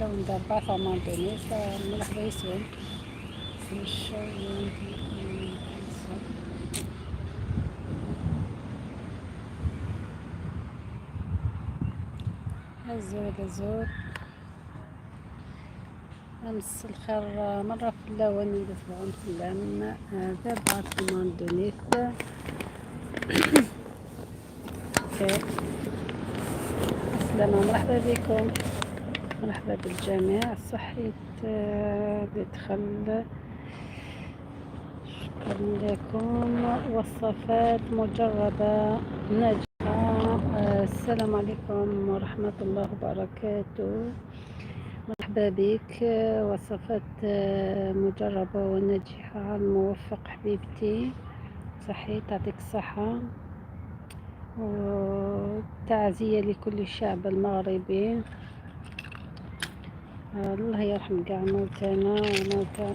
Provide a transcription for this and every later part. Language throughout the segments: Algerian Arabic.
ثون ثماندونيث مرحبا يسون. أزول أزول، أمس الخير مرة في اللون ندفعون في اللام ذا ثماندونيث. السلامة، مرحبا بكم، مرحبا بالجميع. صحيت اللي دخل، شكرا لكم. وصفات مجربة ناجحة. السلام عليكم ورحمة الله وبركاته. مرحبا بك. وصفات مجربة وناجحة، الموفق حبيبتي. صحيت، تعطيك الصحة. وتعزية لكل الشعب المغربي، الله يرحم كاع موتانا وموتى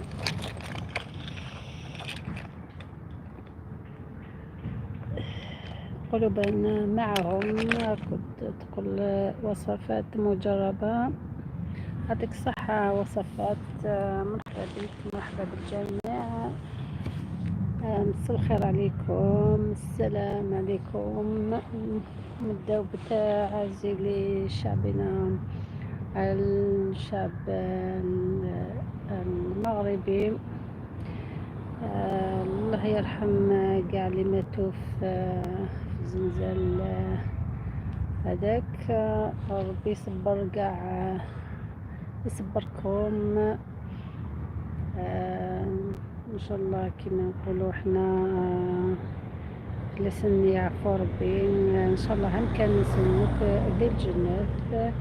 قلوبنا معهم. كنت تقول وصفات مجربة، يعطيك الصحة. وصفات، مرحبا بك، مرحبا بالجميع. مساء الخير عليكم، السلام عليكم. نبداو بتعازي لشعبنا، الشعب المغربي. الله يرحم كاع اللي ماتوا في الزلزال هذاك. ربي يصبر كاع، يصبركم. ان شاء الله كما نقولوا حنا لسن يعفو ربي ان شاء الله، هم كان نسلمك ذي الجنات.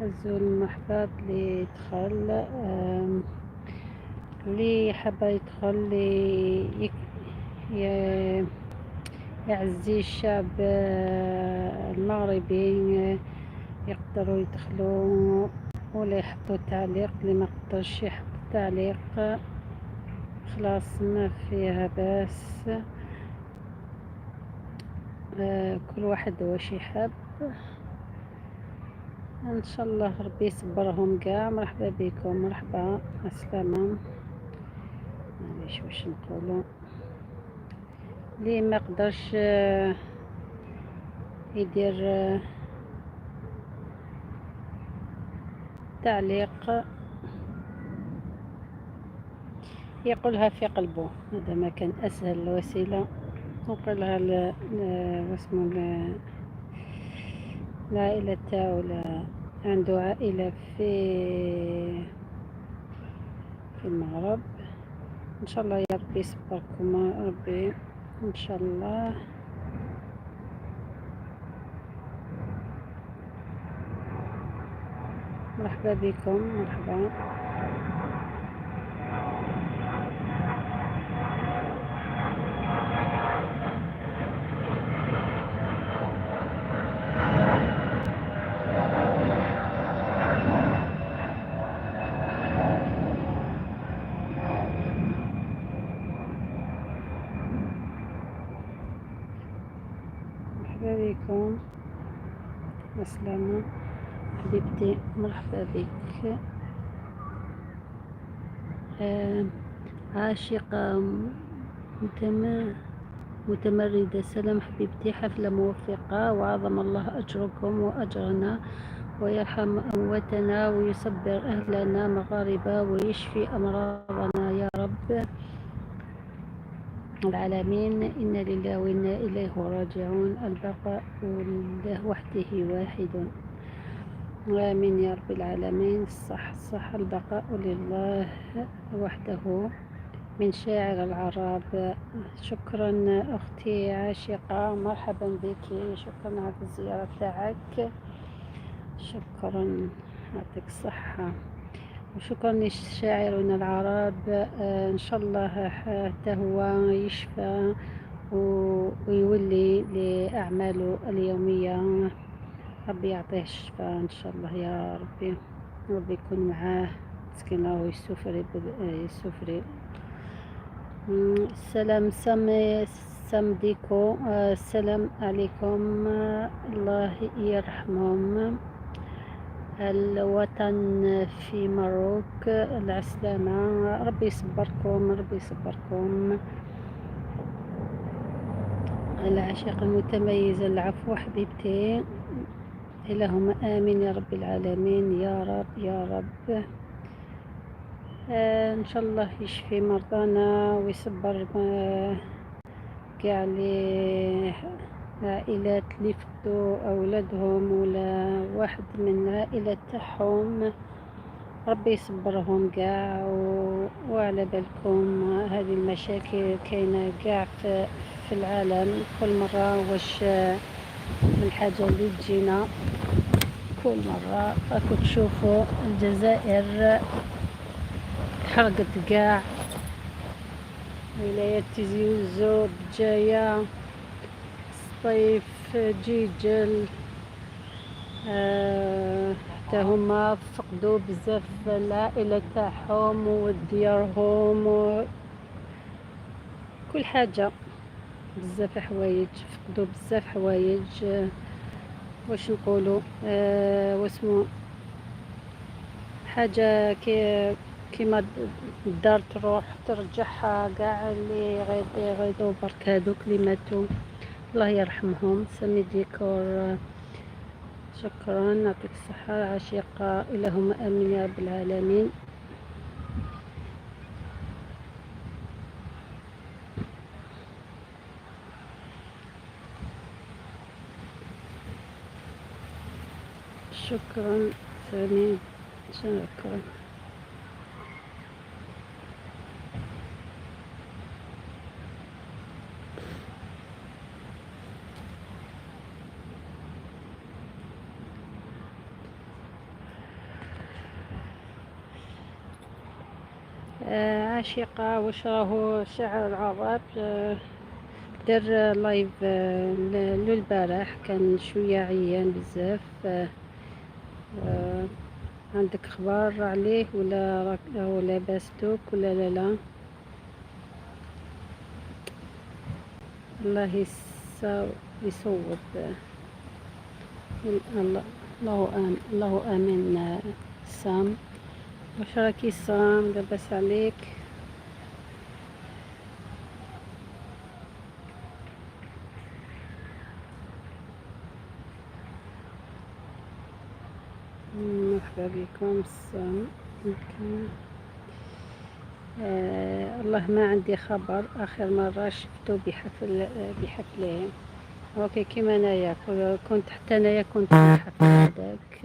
هزوا المحبط اللي يدخل، اللي حابة يدخل يعزي الشعب المغربي، يقدروا يدخلوا ولا يحطوا تعليق. اللي ما قدرش يحط تعليق خلاص ما فيها باس. كل واحد واش يحب. ان شاء الله ربي يصبرهم كاع. مرحبا بكم، مرحبا، السلامة. معليش واش نقولوا، اللي ما قدرش يدير تعليق يقولها في قلبه، هذا ما كان اسهل وسيله نقولها واسمو العائله تاعو، ولا عنده عائله في المغرب. ان شاء الله يا ربي يصبركم ربي ان شاء الله. مرحبا بكم، مرحبا. مرحبا بكم، السلامة حبيبتي، مرحبا بك. عاشقة متمردة، سلام حبيبتي، حفلة موفقة وعظم الله أجركم وأجرنا ويرحم أمواتنا ويصبر أهلنا مغاربة ويشفي أمراضنا يا رب العالمين. إنا لله وإنا إليه راجعون. البقاء لله وحده واحد، آمين يا رب العالمين. صح صح، البقاء لله وحده، من شاعر العرب. شكرا أختي عاشقة، مرحبا بك، شكرا على الزيارة تاعك، شكرا، يعطيك الصحة. وشكرا لشاعرنا العرب. إن شاء الله حتى هو يشفى ويولي لأعماله اليومية. ربي يعطيه الشفاء إن شاء الله يا ربي، ربي يكون معاه. مسكين راهو يسوفري يسوفري. السلام سامي سامديكو، السلام عليكم. الله يرحمهم. الوطن في مروك، العسلامة، ربي يصبركم، ربي يصبركم. العاشقة المتميزة، العفو حبيبتي، اللهم آمين يا رب العالمين، يا رب يا رب. إن شاء الله يشفي مرضانا ويصبر كاع لي عائلات اللي فقدوا أولادهم ولا واحد من العائلة تاعهم، ربي يصبرهم كاع. وعلى بالكم هذه المشاكل كاينة كاع في العالم، كل مرة واش من الحاجة اللي تجينا، كل مرة راكو تشوفوا الجزائر تحرقت كاع، ولاية تيزي وزو، بجاية، سطيف، جيجل، حتى هما فقدوا بزاف العائلة تاعهم وديارهم وكل حاجة، بزاف حوايج فقدوا، بزاف حوايج. واش نقولوا، واسمو حاجة كيما الدار تروح ترجعها، كاع اللي يغيضوا برك هذوك اللي ماتوا الله يرحمهم. سمي ديكور، شكرا، يعطيك الصحة عشيقة، اللهم آمين يا رب العالمين. شكرا سامي، شكرا. عاشقة، واش راهو شاعر العرب؟ دار live، للبارح كان شوية عيان بزاف. عندك اخبار عليه ولا راهو لاباس دوك ولا لا؟ لا، الله يصوب. الله الله الله امين. سام، واش راكي سام؟ لاباس عليك؟ مرحبا بكم سام. okay. الله ما عندي خبر، اخر مرة شفته بحفله. okay، كيما انايا كنت، حتى انايا كنت في الحفل هذاك،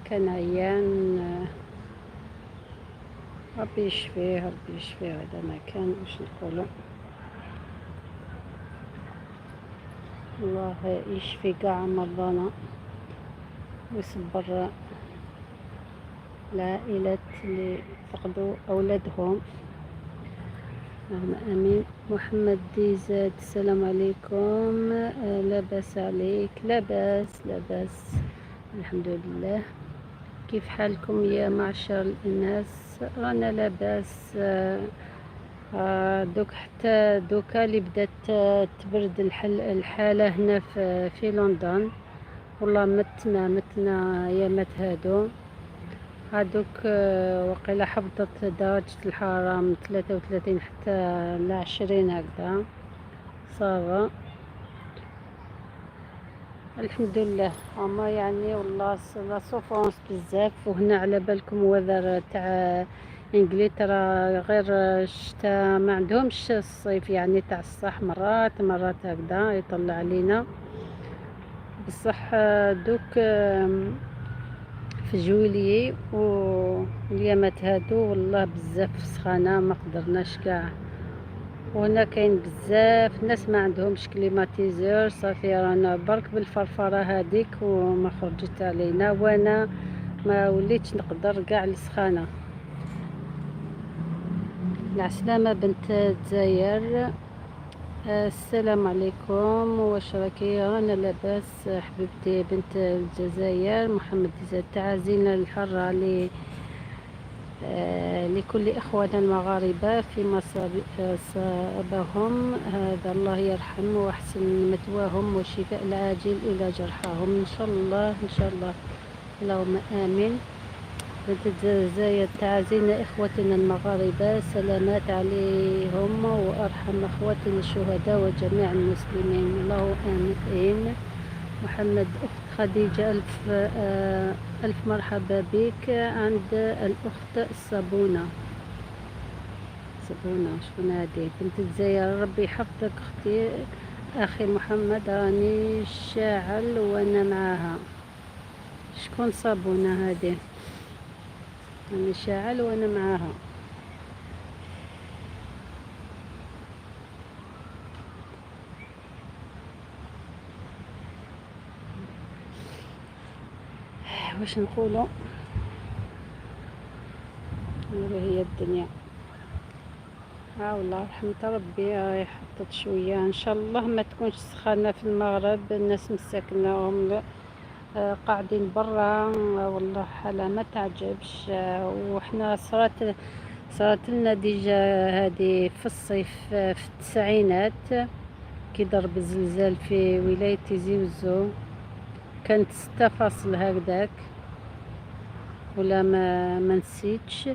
كان عيان. ربي يشفيه، ربي يشفيه، هذا ما كان. واش نقولوا، الله يشفي كاع مرضانا ويصبر العائلات اللي فقدوا أولادهم، اللهم آمين. محمد ديزاد، السلام عليكم. لاباس عليك؟ لاباس لاباس الحمد لله. كيف حالكم يا معشر الإناث؟ رانا لاباس. دوك حتى دوكا اللي بدات تبرد الحالة هنا في لندن. والله متنا متنا يامات هادو هادوك، وقيلا حبطت درجة الحرارة من 33 حتى ل20 هكذا. ça va الحمد لله. اما يعني والله la souffrance بزاف. وهنا على بالكم weather تاع انجلترا غير الشتاء، ما عندهمش الصيف يعني تاع الصح، مرات مرات هكذا يطلع علينا. بصح دوك في juillet واليامات هادو والله بزاف سخانة، ما قدرناش كاع. وهنا كاين بزاف ناس ما عندهمش climatiseur، صافي رانا برك بالفرفره هذيك وما خرجت علينا، وانا ما وليتش نقدر كاع السخانه. العسلامة بنت الجزائر، السلام عليكم، واش راكي؟ انا لاباس حبيبتي بنت الجزائر. محمد زاد، تعازينا الحارة لكل إخواننا المغاربة فيما صابهم هذا، الله يرحم وأحسن مثواهم والشفاء العاجل إلى جرحاهم إن شاء الله، إن شاء الله. اللهم آمين. بنت الجزائر تعزينا إخوتنا المغاربة، سلامات عليهم وأرحم أخواتنا الشهداء وجميع المسلمين، الله آمين. محمد أخت خديجة ألف مرحبا بك عند الأخت صابونة. صابونة شكون هادي؟ بنت الجزائر ربي يحفظك أختي. أخي محمد راني شاعل وأنا معاها. شكون صابونة هادي؟ راني شاعل وأنا معاها. واش نقولوا؟ هذه هي الدنيا. ها والله رحمة ربي راهي حطت شوية، ان شاء الله ما تكونش سخانة في المغرب، الناس مساكنة هم قاعدين برا، والله حالة ما تعجبش. وحنا صارت لنا déjà هذه في الصيف، في التسعينات كي ضرب الزلزال في ولاية تيزي وزو، كانت 6 فاصل هكذاك ولا ما نسيتش.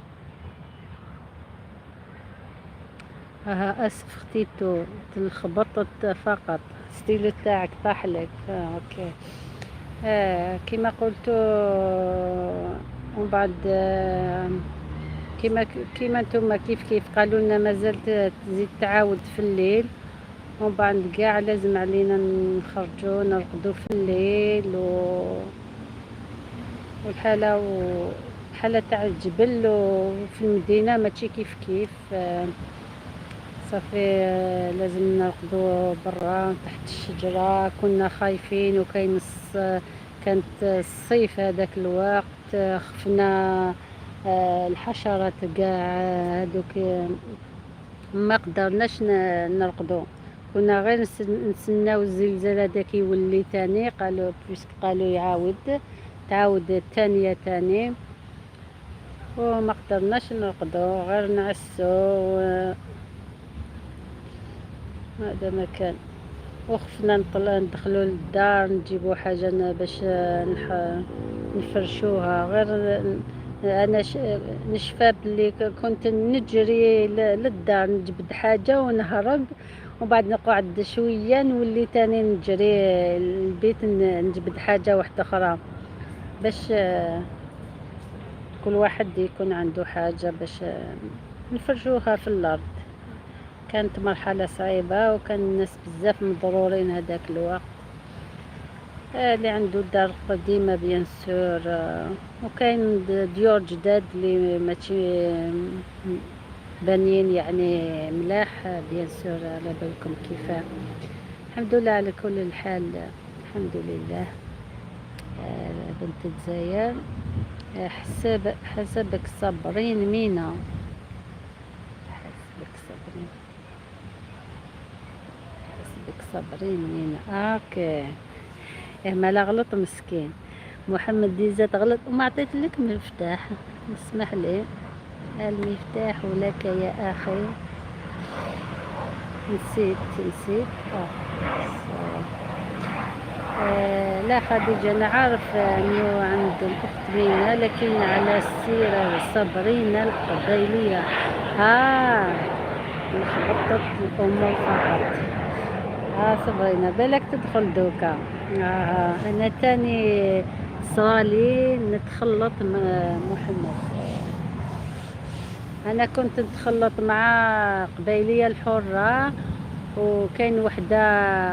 اسف اختيتو تلخبطت فقط، ستيلو تاعك طاح لك. OK. كما قلت ومن بعد كيما نتوما كيف كيف قالوا لنا مازال تزيد تعاود في الليل، ومن بعد كاع لازم علينا نخرجوا نرقدوا في الليل والحالة حالة تاع الجبل وفي المدينة ماشي كيف كيف. صافي لازم نرقدوا برا تحت الشجرة، كنا خايفين وكاين كانت الصيف هذاك الوقت، خفنا الحشرات كاع هذوك، ما قدرناش نرقدوا، كنا غير نسناو الزلزال هذاك يولي تاني، قالوا puisque قالوا يعاود تعاود الثانية تاني، وما قدرناش نرقدوا غير نعسو هذا ما كان. وخفنا نطلع ندخلوا للدار نجيبوا حاجة باش نفرشوها، غير انا نشفى بلي كنت نجري للدار نجبد حاجة ونهرب، وبعد نقعد شوية نولي تاني نجري البيت نجبد حاجة واحدة اخرى باش كل واحد يكون عنده حاجة باش نفرشوها في الارض. كانت مرحلة صعيبة وكان الناس بزاف مضرورين هذاك الوقت، اللي عنده دار قديمة bien sûr، وكاين ديور جداد اللي ماشي بانيين يعني ملاح، bien sûr على بالكم كيفاه. الحمد لله على كل الحال، الحمد لله. بنت الجزائر، حسبك صابرين مينا، حسبك صابرين، حسبك صابرين مينا. OK إيه ما لا غلط مسكين محمد ديزات غلط وما عطيت لك مفتاح، اسمح لي المفتاح لك يا اخي، نسيت. لا خديجة أنا عارف أنه عند الأخت مينا، لكن على السيرة صابرين القبيلية لخبطت الأمور فقط. صبرينا بالك تدخل دوكا. أنا تاني صالي نتخلط مع محمد، أنا كنت نتخلط مع قبيلية الحرة، وكاين وحدة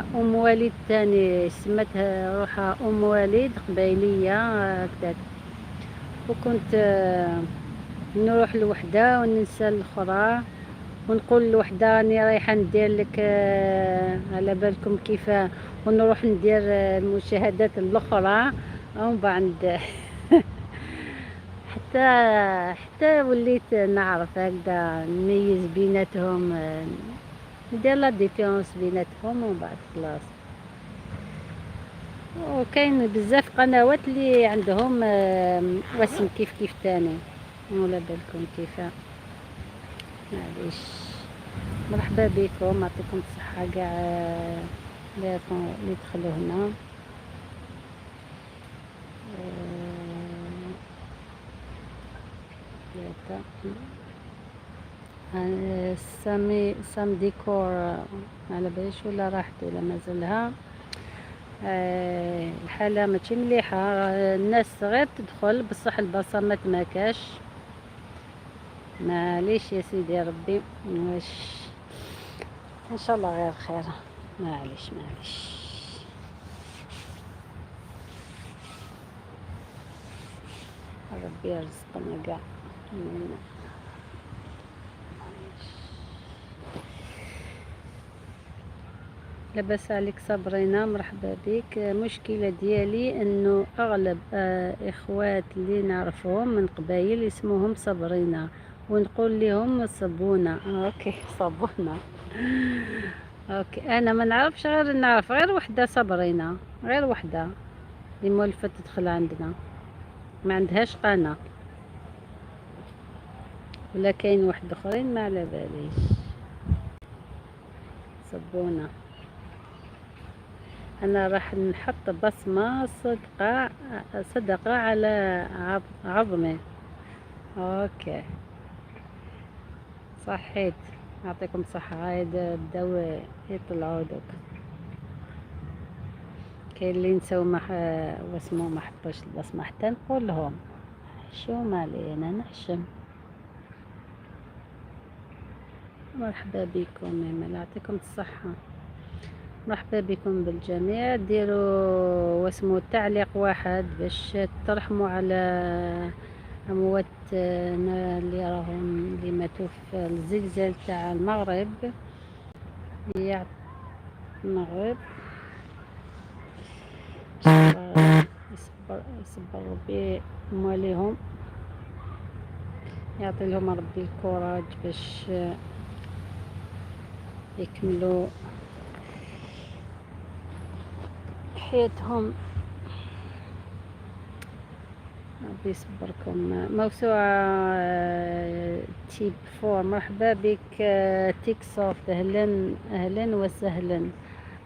أم وليد تاني سمتها روحها أم وليد قبيلية هكذاك، وكنت نروح لوحدة وننسى الأخرى ونقول لوحدة راني رايحة ندير لك، على بالكم كيف، ونروح ندير المشاهدات الأخرى، ومن بعد حتى وليت نعرف هكذا نميز بيناتهم، ندير la différence بيناتهم ومن بعد خلاص. وكاين بزاف قنوات اللي عندهم واسم كيف كيف تاني، ولا بالكم كيف. معليش مرحبا بكم، يعطيكم الصحة كاع اللي دخلوا هنا. ثلاثة. سامي سام ديكور، ما على باليش ولا راحت ولا مازالها. الحالة ماشي مليحة، الناس غير تدخل بصح البصمات ما كاش. معليش يا سيدي ربي، واش ان شاء الله غير خير. معليش معليش، ربي يرزقنا كاع. لاباس عليك صابرينا، مرحبا بك. مشكلة ديالي انه اغلب اخوات اللي نعرفهم من قبايل اسمهم صابرينا ونقول لهم صبونة. OK صابونة، OK. انا ما نعرفش، غير نعرف غير وحدة صابرينا، غير وحدة اللي مولفة تدخل عندنا، ما عندهاش قناة، ولا كاين واحد اخرين ما على باليش. صبونة، انا راح نحط بصمة صدقة صدقة على عظمي. OK صحيت، يعطيكم الصحة. هاي بداو يطلعوا دوك، كاين اللي نساو ما واسمو ما حطوش البصمة، حتى نقول لهم شو مالي انا نحشم. مرحبا بكم يا يعطيكم الصحة. مرحبا بكم بالجميع. ديروا واسمو تعليق واحد باش ترحموا على اموات اللي راهم اللي ماتوا في الزلزال تاع المغرب. يا المغرب يصبر يصبر ربي مواليهم، يعطي لهم ربي ال courage باش يكملوا حياتهم. ربي يصبركم. موسوعة تيب فور، مرحبا بك. تيك سوفت، اهلا اهلا وسهلا.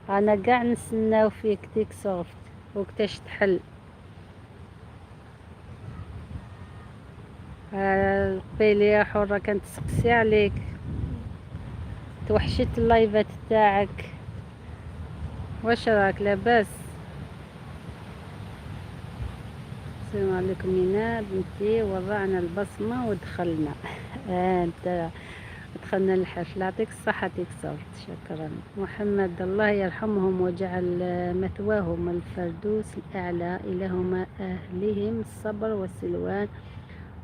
انا قاع نستناو فيك تيك سوفت، وقتاش تحل؟ القبيلية حرة كانت تسقسي عليك، توحشت اللايفات تاعك. واش راك لاباس؟ السلام عليكم مينا بنتي، وضعنا البصمة ودخلنا. انت دخلنا الحفل، يعطيك الصحة تيك سوفت. شكرا محمد، الله يرحمهم وجعل مثواهم الفردوس الأعلى، إلهما أهلهم الصبر والسلوان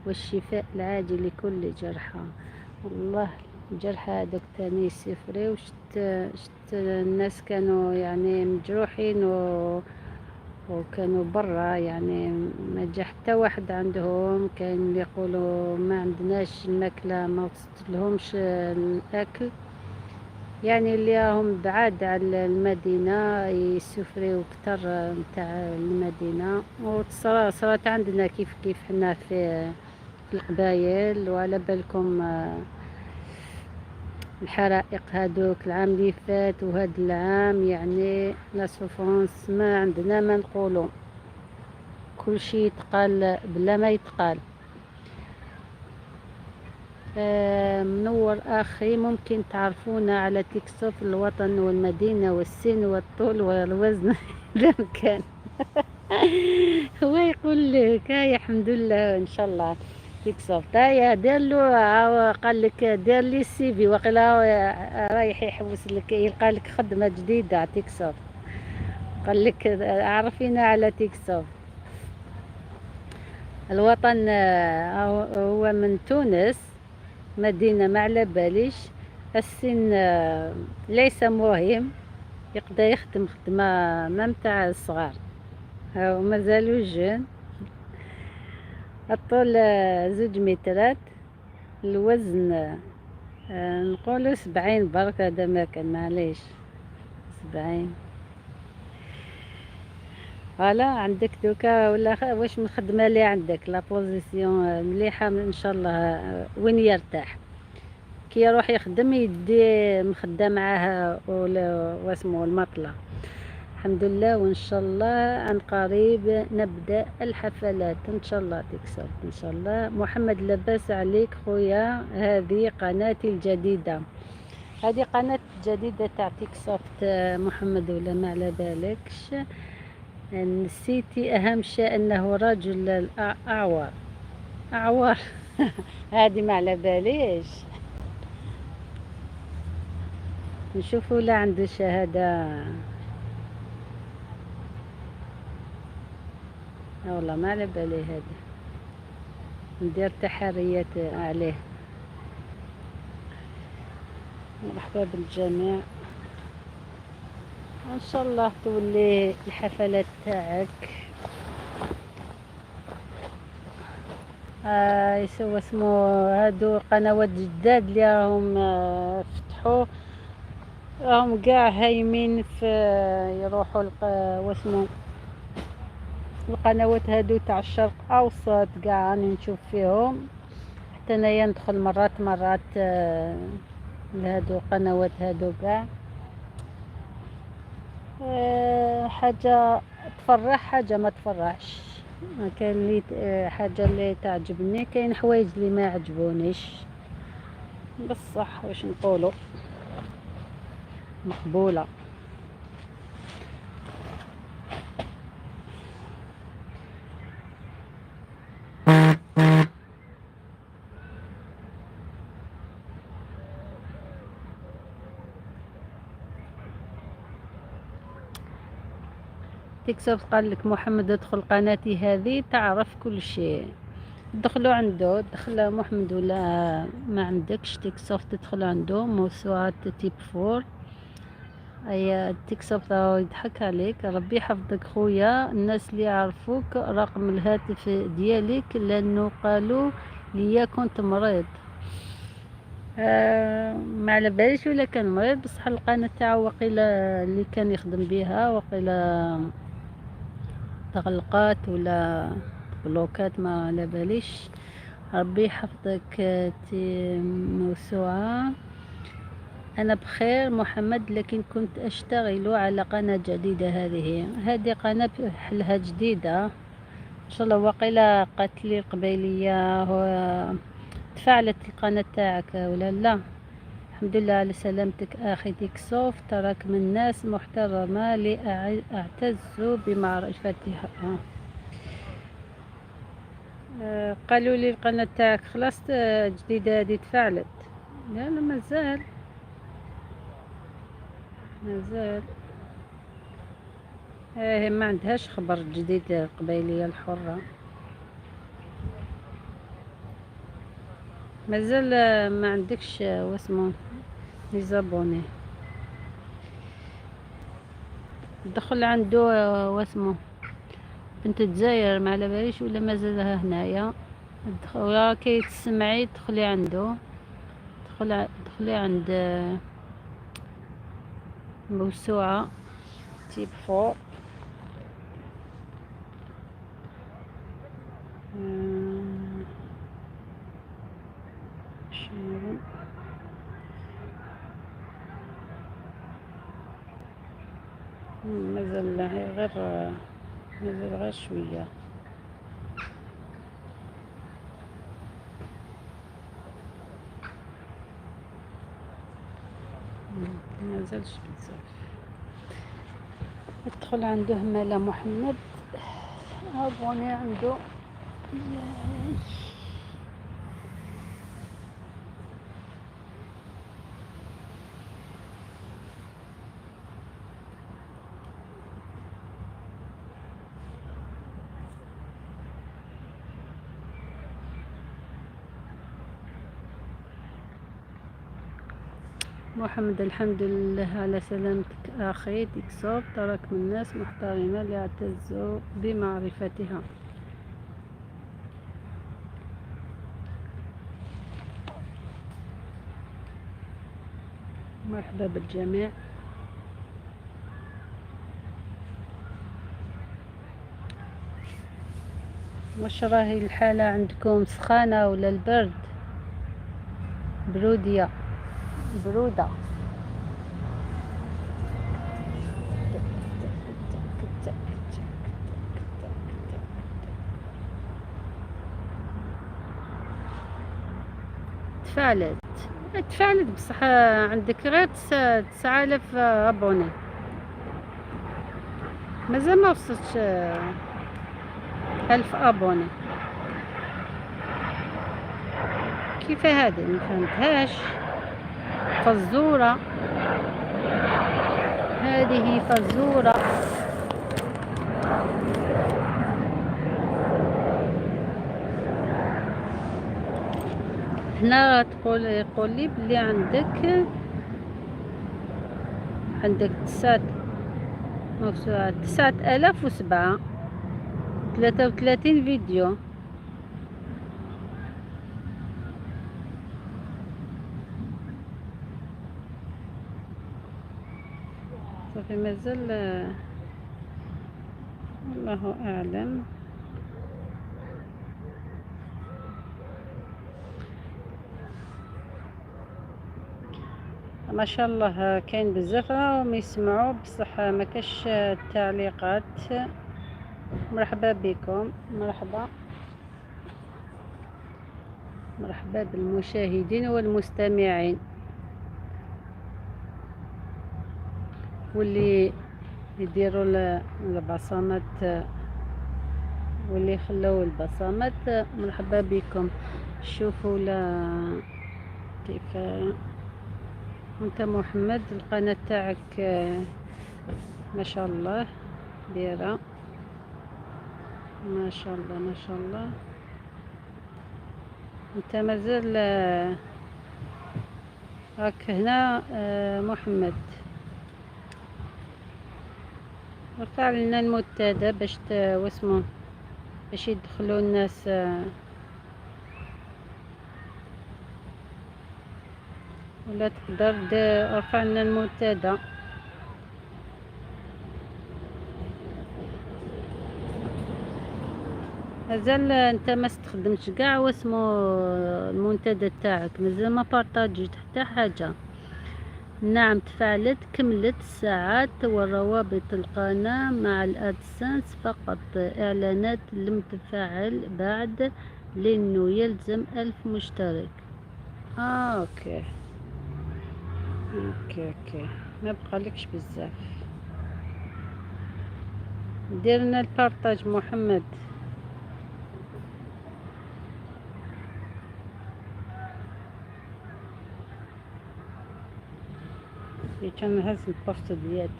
والشفاء العاجل لكل جرحى. والله الجرحى هذوك تاني يسفري، وشت شت الناس كانوا يعني مجروحين وكانوا برا، يعني ما جا حتى واحد عندهم. كاين اللي يقولوا ما عندناش الماكلة، ما وصلت لهمش الأكل، يعني اللي راهم بعاد على المدينة يسفريو كتر نتاع المدينة. وتصرا صرات عندنا كيف كيف حنا في القبايل، وعلى بالكم الحرائق هادوك العام اللي فات وهاد العام، يعني la souffrance ما عندنا ما نقولو، كل شيء يتقال بلا ما يتقال. منور أخي، ممكن تعرفونا على تيكسوف الوطن والمدينة والسن والطول والوزن؟ إذا كان هو يقول لك هاي الحمد لله إن شاء الله. تيكسوف يا دير له، قال لك دير لي ال CV، وقيلا رايح يحوس لك يلقى لك خدمة جديدة. تيكسوف قال لك عرفينا على تيكسوف الوطن. هو من تونس، مدينة ما على باليش، السن ليس مهم، يقدر يخدم خدمة même تاع الصغار، ومازالو jeune. الطول 2 مترات، الوزن نقولو 70 برك، هذا ما كان معليش 70. voilà عندك دوكا ولا واش من خدمة اللي عندك la position مليحة ان شاء الله. وين يرتاح كي يروح يخدم يدي مخدة معاه ولا واسمو المطلة. الحمد لله، وان شاء الله عن قريب نبدا الحفلات ان شاء الله. تكسب ان شاء الله. محمد لاباس عليك خويا؟ هذه قناتي الجديده، هذه قناة جديدة تاع تيك سوفت محمد، ولا ما على بالكش؟ نسيتي أهم شيء أنه رجل أعور أعور. هذه ما على باليش، نشوفوا لا عنده شهادة. والله ما على بالي، هذه ندير تحريات عليه. مرحبا بالجميع، ان شاء الله تولي الحفلات تاعك. يسوى اسمو هادو قنوات جداد اللي راهم فتحوا، راهم كاع هايمين في يروحوا واسمو القنوات هادو تاع الشرق اوسط، كاع راني نشوف فيهم. حتى انايا ندخل مرات مرات لهادو القنوات هادو كاع. حاجة تفرح، حاجة ما تفرحش. ما كاين اللي حاجة اللي تعجبني، كاين حوايج اللي ما يعجبونيش، بصح واش نقولوا، مقبولة. تكسب قال لك محمد ادخل قناتي هذه تعرف كل شيء. دخلوا عنده، دخل محمد ولا ما عندكش تيك سوفت تدخل عنده موسوعة تيب فور. اي تيك سوفت راهو يضحك عليك. ربي يحفظك خويا. الناس اللي يعرفوك رقم الهاتف ديالك لانه قالوا ليا كنت مريض. ما على باليش ولا كان مريض، بصح القناة تاعو وقيلا اللي كان يخدم بها وقيلا تغلقات ولا بلوكات، ما على باليش. ربي يحفظك تي موسوعة. أنا بخير محمد، لكن كنت أشتغل على قناة جديدة. هذه قناة حلها جديدة إن شاء الله. وقيلا قالت لي القبيلية هو تفعلت القناة تاعك ولا لا؟ الحمد لله على سلامتك أخي تيك سوفت، تراك من الناس محترمة اللي أعتز بمعرفتها. قالوا لي القناة تاعك خلاص جديدة هذه تفعلت. لا لا، مازال مازال. ما عندهاش خبر جديد القبيلية الحرة، مازال ما عندكش واسمو les abonnés. دخل عنده واسمو بنت الجزائر، ما على باليش ولا مازالها هنايا. ولا كي تسمعي دخلي عنده، دخلي عند موسوعة تيب فور. شنو مازال؟ غير مازال غير شوية. مازالش بزاف. ادخل عنده مالا محمد، abonner عنده. محمد الحمد لله على سلامتك أخي تيك سوفت، تراك من الناس محترمة اللي اعتزوا بمعرفتها. مرحبا بالجميع. واش راهي الحالة عندكم؟ سخانة ولا البرد؟ برودية برودة. تفعلت تفعلت، بصح عندك غير 9000 abonnés، مازال ما وصلتش 1000 abonnés. كيف هذه؟ ما فهمتهاش. فزورة، هذه فزورة. هنا تقول، يقول لي بلي عندك 9007، 33 فيديو. صافي، مازال، الله اعلم. ما شاء الله كاين بزاف راهم يسمعوا، بصح ما كاش تعليقات. مرحبا بكم، مرحبا مرحبا بالمشاهدين والمستمعين واللي يديروا البصمات واللي خلوا البصمات، مرحبا بكم. شوفوا لا كيف انت محمد، القناة تاعك ما شاء الله دايرة، ما شاء الله ما شاء الله. انت مازال راك هنا محمد، رفع لنا المنتدى باش واسمو باش يدخلوا الناس. ولا تقدر رفع لنا المنتدى. مازال انت ما استخدمتش كاع واسمو المنتدى تاعك، مازال ما بارطاجيت حتى حاجه. نعم تفعلت، كملت الساعات والروابط القناة مع ال AdSense فقط، اعلانات لم تفعل بعد لانه يلزم 1000 مشترك. okay okay okay، ما بقالكش بزاف. ديرنا ال partage محمد. كان هز ال post ديالك،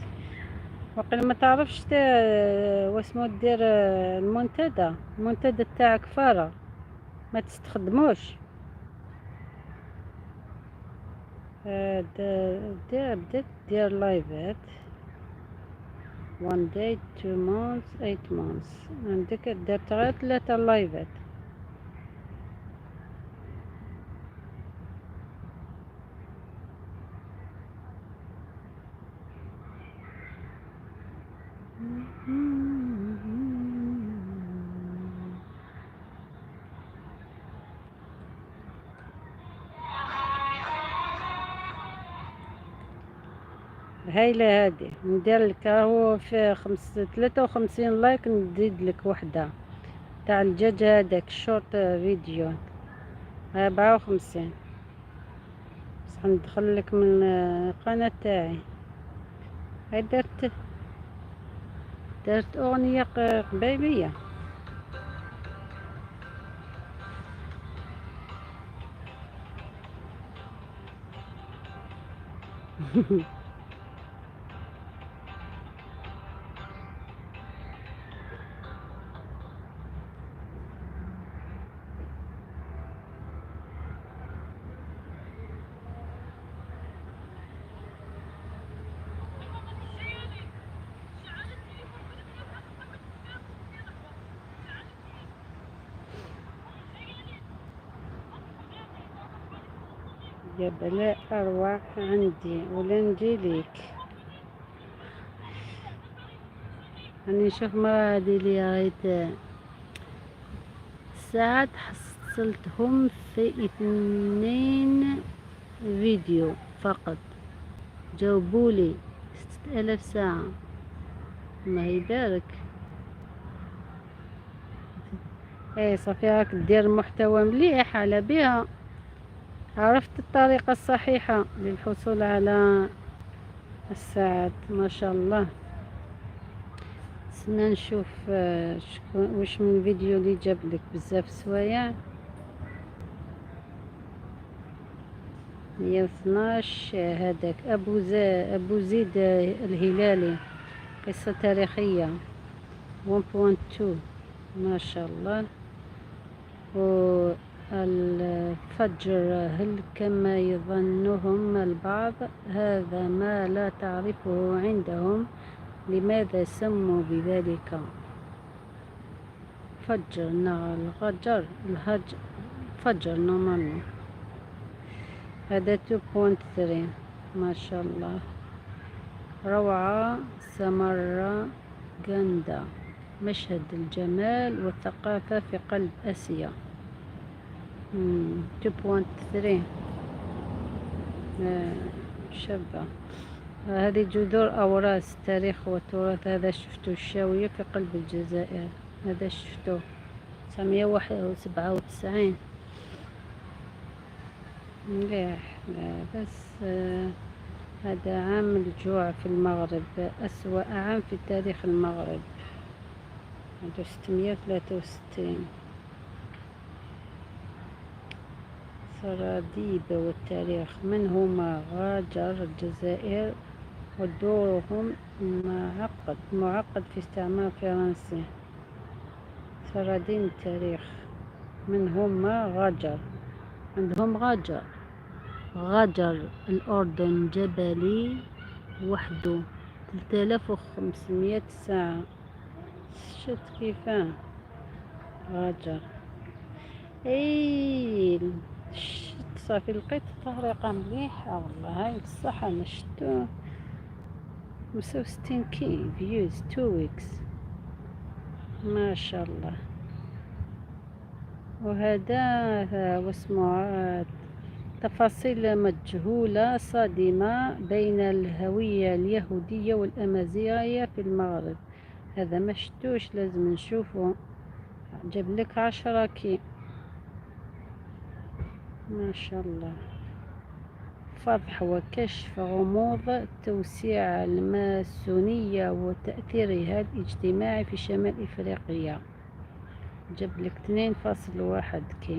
وقيل ما تعرفش واسمو دير المنتدى، المنتدى تاعك فارغ ما تستخدموش. دير، بدات دير لايفات 1 day، 2 months، 8 months، عندك درت غير 3 لايفات. هايلة هادي، ندير لك هو في 53 like، نزيد لك وحدة تاع الدجاج هذاك ال short vidéo 54، بصح ندخل لك من القناة تاعي. هاي درت أغنية قبايلية. يا بلاء أرواح عندي ولا نجي ليك. راني نشوف مرة هادي لي رأيت ساعات حصلتهم في 2 فيديو فقط، جاوبولي 6000 ساعة. الله يبارك. ايه صافي، راك دير محتوى مليح على بها. عرفت الطريقة الصحيحة للحصول على الساعات، ما شاء الله. سنا نشوف شكون واش من فيديو اللي جاب لك بزاف سوايع. 112 هذاك أبو زيد الهلالي، قصة تاريخية 1.2، ما شاء الله. والفجر هل كما يظنهم البعض؟ هذا ما لا تعرفه عندهم، لماذا سموا بذلك؟ فجر، نعم، الغجر، الهج، فجر normalement. هذا 2.3، ما شاء الله، روعة. سمرة جندا، مشهد الجمال والثقافة في قلب آسيا. 2.3. شابة. هذه جذور أوراس التاريخ والتراث. هذا شفتو الشاوية في قلب الجزائر، هذا شفتو 997. مليح. لا بس، هذا عام الجوع في المغرب، أسوأ عام في تاريخ المغرب، هذا 663. سراديب والتاريخ، من هما غاجر الجزائر ودورهم معقد في استعمار فرنسي. سرادين التاريخ، من هما غاجر؟ عندهم غاجر، غجر الأردن جبلي وحده 3500 ساعة. شفت كيفاه غجر؟ اي شت صافي، لقيت طريقة مليحة والله. هاي بصح انا شتو 65 K views 2 weeks، ما شاء الله. وهذا واسمه تفاصيل مجهولة صادمة بين الهوية اليهودية والأمازيغية في المغرب. هذا ما شتوش، لازم نشوفه. جاب لك 10 K، ما شاء الله. فضح وكشف غموض توسيع الماسونية وتأثيرها الاجتماعي في شمال إفريقيا. جاب لك 2.1 K،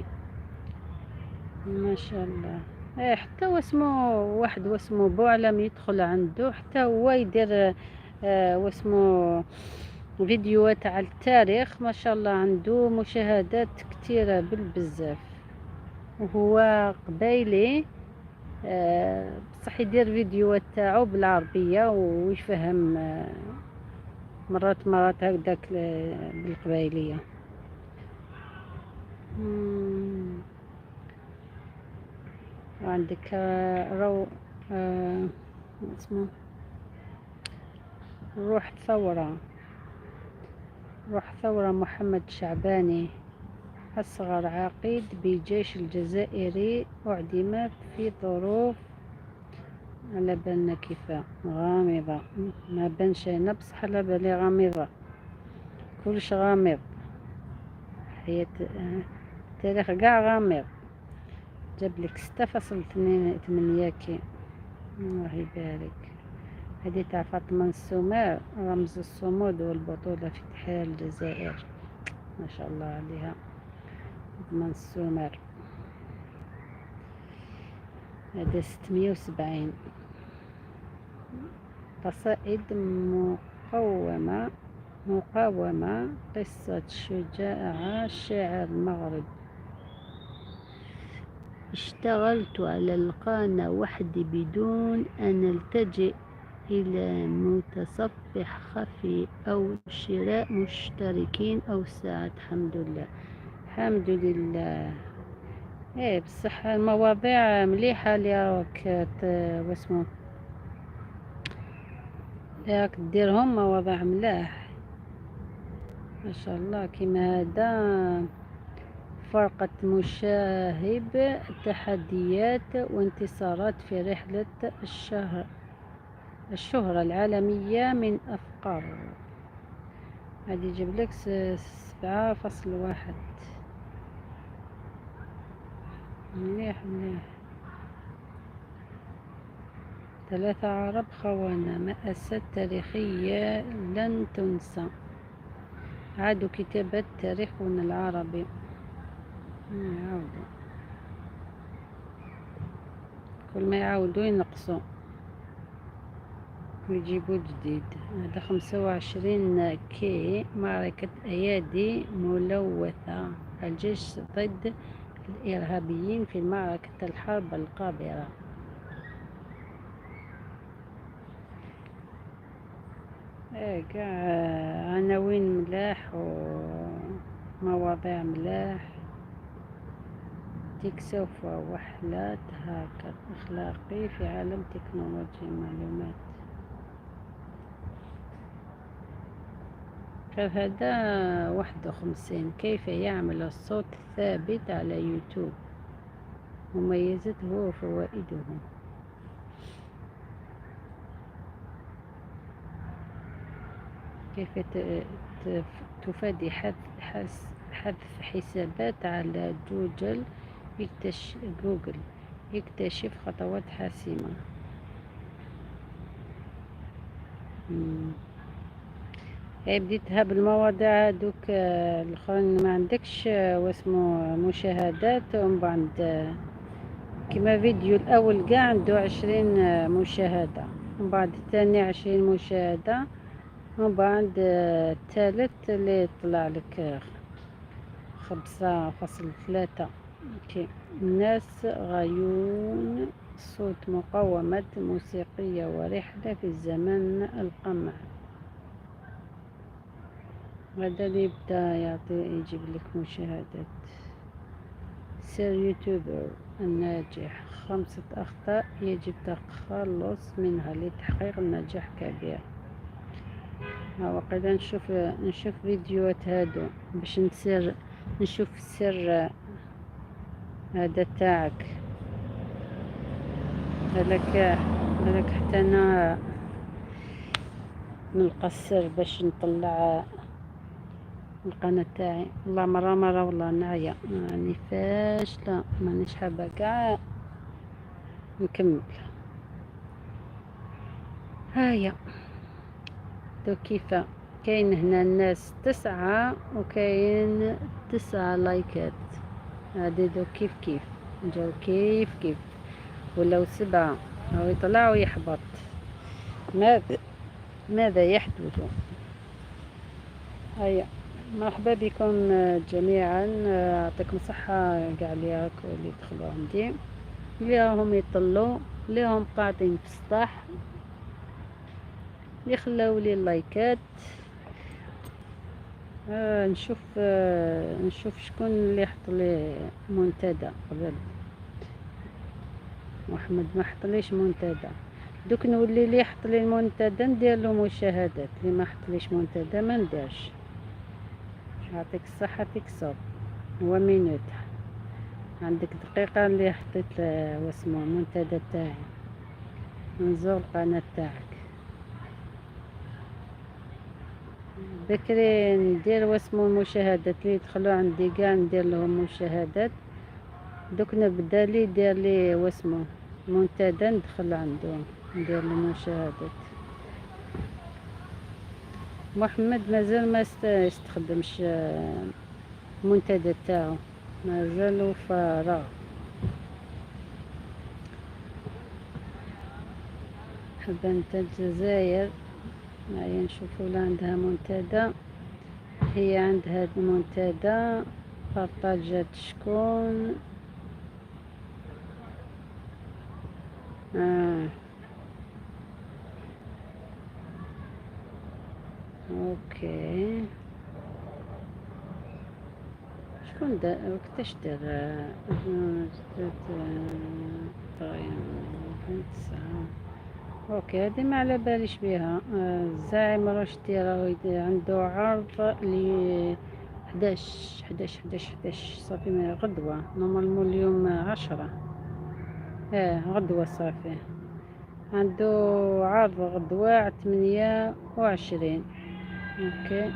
ما شاء الله. ايه حتى واسمو واحد واسمو بوعلم يدخل عنده، حتى هو يدير واسمو فيديوهات على التاريخ، ما شاء الله، عنده مشاهدات كثيرة بالبزاف، وهو قبايلي، بصح يدير فيديوهات تاعو بالعربية ويفهم مرات مرات هكداك بالقبايلية. وعندك رو اسمه روح ثورة، روح ثورة محمد شعباني، أصغر عقيد بجيش الجزائري أعدم في ظروف على بالنا كيف غامضة، ما بانش هنا بصح على بالي غامضة، كلش غامض، حياة التاريخ قاع غامض. جاب لك 6.28 K، الله يبارك. هذه تاع فاطمة السومار، رمز الصمود والبطولة في تحرير الجزائر، ما شاء الله عليها فاطمة السومار. هذا 670. قصائد مقاومة، قصة شجاعة شاعر المغرب. اشتغلت على القناة وحدي بدون أن ألتجئ إلى متصفح خفي أو شراء مشتركين أو ساعات. الحمد لله، الحمد لله. ايه بصح المواضيع مليحة اللي راك واسمو اللي راك ديرهم، مواضيع ملاح ما شاء الله. كيما هذا فرقة مشاهب، تحديات وانتصارات في رحلة الشهرة العالمية من أفقر. هذه يجيب لك 7.1، مليح مليح. ثلاثة عرب خونة، مأساة تاريخية لن تنسى. عادوا كتابة تاريخنا العربي. يعاودوا، كل ما يعاودوا ينقصوا ويجيبوا جديد. هذا 25 كي، معركة أيادي ملوثة، الجيش ضد الإرهابيين في معركة الحرب القابرة. ايه كاع عناوين ملاح ومواضيع ملاح. تكسوف وحلات هاكر أخلاقي في عالم تكنولوجيا المعلومات. هذا 51، كيف يعمل الصوت الثابت على يوتيوب، مميزاته وفوائده. كيف تفادي حذف حسابات على جوجل. جوجل يكتشف خطوات حاسمة. هاي بديتها بالمواضيع هذوك الاخرين، ما عندكش واسمو مشاهدات. ومن بعد كيما فيديو الاول كاع عنده 20 مشاهدة، ومن بعد الثاني 20 مشاهدة، ومن بعد الثالث اللي طلع لك 5.3. okay. الناس غيون، صوت مقاومة موسيقية ورحلة في الزمن القمع. هذا اللي يبدا يعطي يجيب لك مشاهدات. سير يوتيوبر الناجح، 5 أخطاء يجب التخلص منها لتحقيق النجاح كبير. ها وقيلا نشوف فيديوهات هادو باش نشوف السر هذا تاعك. بالك حتى انا نلقى السر باش نطلع القناة تاعي. والله مرة مرة والله نعيا، راني فاشلة، مانيش حابة كاع نكمل. هيا دو كيف كاين هنا الناس 9 وكاين 9 لايكات. هادي دو كيف كيف جاو كيف كيف، ولاو 7 او يطلع ويحبط. ماذا يحدث؟ هيا مرحبا بكم جميعا، يعطيكم الصحة كاع اللي دخلوا عندي، اللي راهم يطلوا، اللي راهم قاعدين في السطح، اللي خلاو لي اللايكات. نشوف شكون اللي حط لي منتدى قبل. محمد ما حطليش منتدى، دوك نولي اللي حط لي المنتدى ندير له مشاهدات، اللي ما حطليش منتدى ما نديرش. يعطيك الصحة تكسب هو minute، عندك دقيقة اللي حطيت واسمو المنتدى تاعي، نزور القناة تاعك. بكري ندير واسمو المشاهدات اللي يدخلوا عندي كاع ندير لهم مشاهدات. دوك نبدا لي يدير لي واسمو منتدى ندخل عنده ندير له مشاهدات. محمد مازال ما استخدمش المنتدى تاعو، مازالو فارغ. بنت الجزائر هيا نشوفو لا عندها منتدى. هي عندها المنتدى، بارطاجات شكون. okay شكون دا وقتاش دار؟ okay هذه ما على باليش بها. الزعيم رشدي راهو عنده عرض ل 11 11 11 11 صافي من غدوة، normalement اليوم 10. غدوة صافي عنده عرض غدوة 28. okay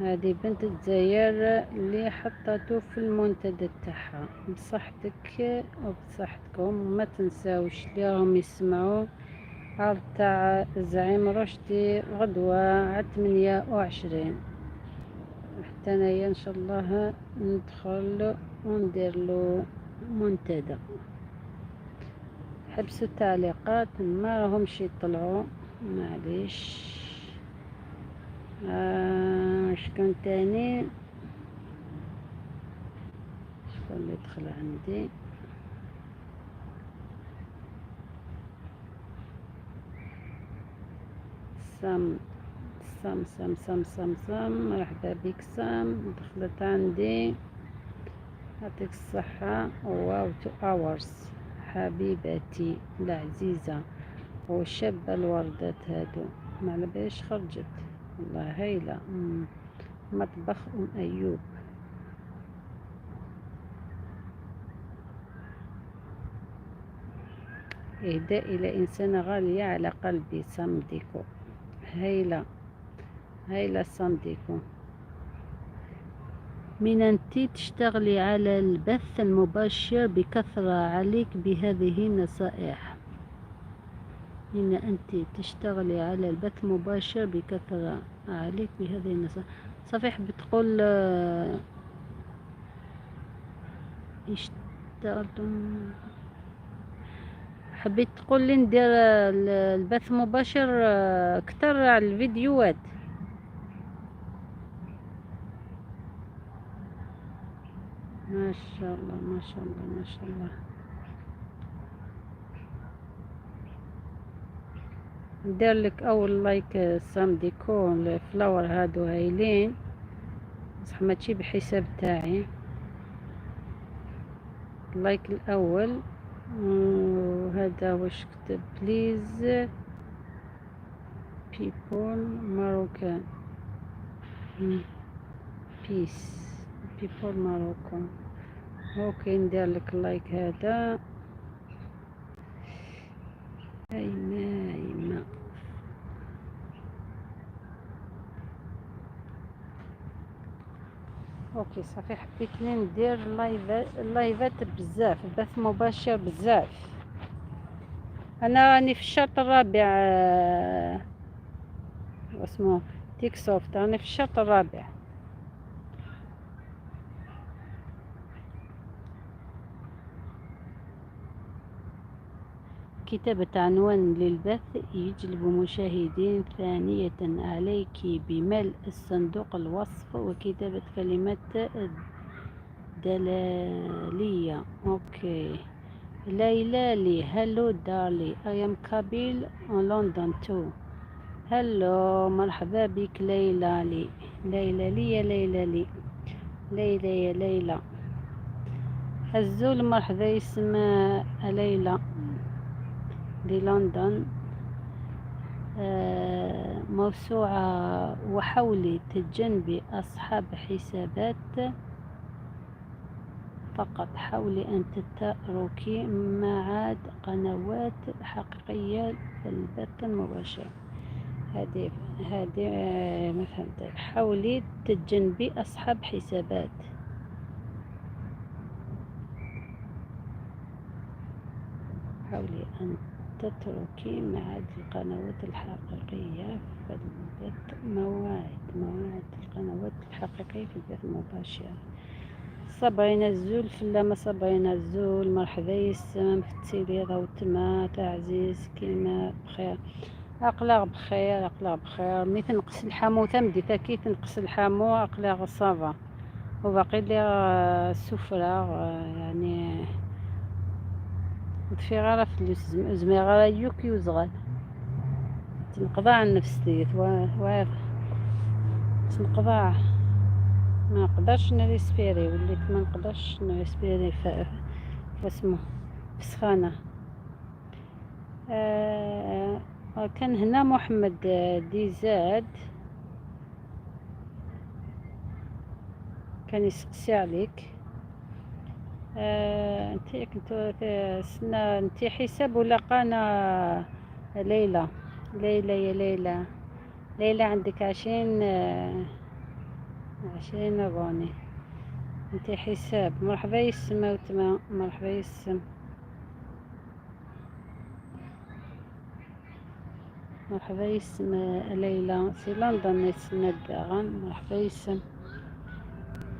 هذه بنت الجزائر اللي حطته في المنتدى تاعها. بصحتك وبصحتكم. ما تنساوش اللي راهم يسمعوا عرض تاع الزعيم رشدي غدوة على 28. حتى انايا ان شاء الله ندخل وندير له منتدى. حبسوا التعليقات ما راهمش يطلعوا، معليش. شكون تاني؟ شكون اللي دخل عندي؟ سام سام سام سام سام سام، مرحبا بك سام، دخلت عندي، يعطيك الصحة. wow 2 hours حبيبتي العزيزة. وشابة الوردات هادو، ما على باليش خرجت، والله هايلة. مطبخ أم أيوب. إهداء إلى إنسانة غالية على قلبي، سام ديكو. هايلة هايلة سام ديكو. من أنت تشتغلي على البث المباشر بكثرة، عليك بهذه النصائح. إن أنت تشتغلي على البث المباشر بكثرة، عليك بهذه النصائح. صافي بتقول اشتغلتم، حبيت تقول لي ندير البث مباشر اكثر على الفيديوهات. ما شاء الله ما شاء الله ما شاء الله. ندير لك اول like سام ديكو. ال fleurs هادو هايلين، بصح ماشي بحساب تاعي. ال like الاول. وهذا واش كتب؟ please people Moroccan peace people Moroccan. okay ندير لك like هذا. ايما ايما okay صافي. حبيت ندير اللايفات بزاف، بث مباشر بزاف. انا راني في الشرط الرابع، اسمه تيك سوفت، راني في الشرط الرابع. كتابة عنوان للبث يجلب مشاهدين. ثانية عليك بملء الصندوق الوصف وكتابة كلمات دلالية. okay ليلى لي، hello darling، I am Kabyle in London too. hello مرحبا بك ليلى لي، ليلى لي يا ليلى لي، ليلى يا ليلى. الزول مرحبا يسمى ليلى دي لندن. موسوعة. وحاولي تجنبي أصحاب حسابات فقط، حاولي أن تتركي معاد قنوات حقيقية في البث المباشر. هذه ما فهمت. حاولي تتجنبي أصحاب حسابات. حاولي أن تتركي معاد القنوات الحقيقية في البث، مواعيد القنوات الحقيقية في البث المباشر. صبرين الزول فلا صبرين الزول. مرحبا يسمى فتي روتما تعزيز كيما بخير، اقلاغ بخير، اقلاغ بخير. مي تنقص الحمو تمدي كي تنقص الحمو اقلاغ ça va. وباقي لي السفرة يعني في غير فلوس زمي غير يوك يوزغال تنقضع النفس ديت تنقضع، ما نقدرش ن respirer، وليت ما نقدرش ن respirer في اسمه في سخانة. كان هنا محمد ديزاد كان يسقسي عليك. انت كنت سنة، انت حساب ولا قناة؟ ليلى، ليلى يا ليلى، ليلى عندك 20 abonnés. انت حساب. مرحبا يسما وتما، مرحبا يسم. مرحبا يسم ليلى سي لندن يسند داغن. مرحبا يسم،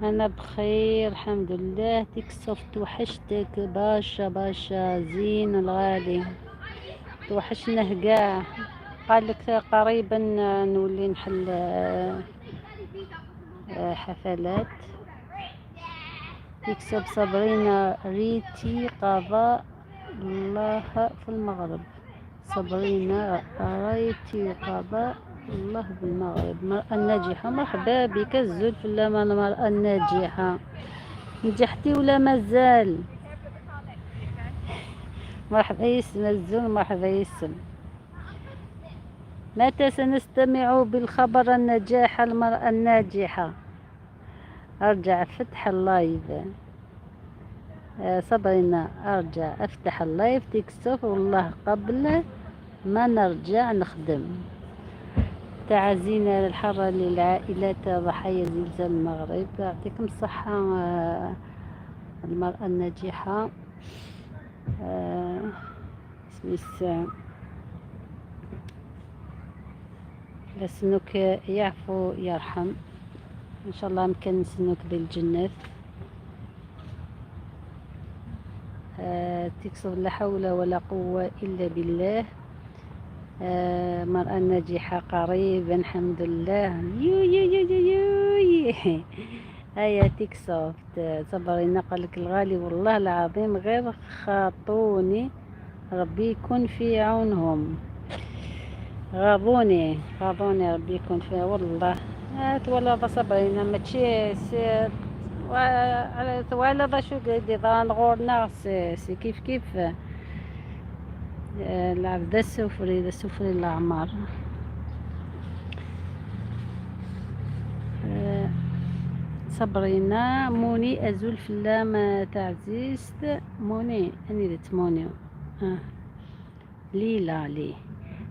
انا بخير الحمد لله. تيك سوفت توحشتك باشا باشا زين الغالي، توحشناه كاع. قالك قريبا نولي نحل حفلات. تكسب صبرينا ريتي قضاء الله في المغرب. صبرينا ريتي قضاء الله بالمغرب. المرأة الناجحة، مرحبا بك الزول في المرأة الناجحة. نجحتي ولا مازال؟ مرحبا يسم الزول، مرحبا يسم. متى سنستمع بالخبر النجاح المرأة الناجحة؟ أرجع فتح ال live. صبرينا أرجع أفتح ال live تيك توك والله قبل ما نرجع نخدم. تعازينا الحارة للعائلات ضحايا زلزال المغرب. يعطيكم الصحة. المرأة الناجحة. سميس لسنوك يعفو يرحم ان شاء الله مكان سنوك بالجنات. تكسب لا حول ولا قوة إلا بالله. مرأة ناجحة قريبا الحمد لله. يو يو يو يو يو. هيا تيك سوفت صبرينا قالك الغالي والله العظيم غير خاطوني، ربي يكون في عونهم. غاضوني غاضوني ربي يكون في والله. ولا صبرينا ماشي سي ولا ضا شو قاعد يضان غورنا سي كيف كيف. العبد السفري ذا السفري الأعمار. صبرينا موني أزول فلام تعزيزت موني أني ذات موني. ليلى لي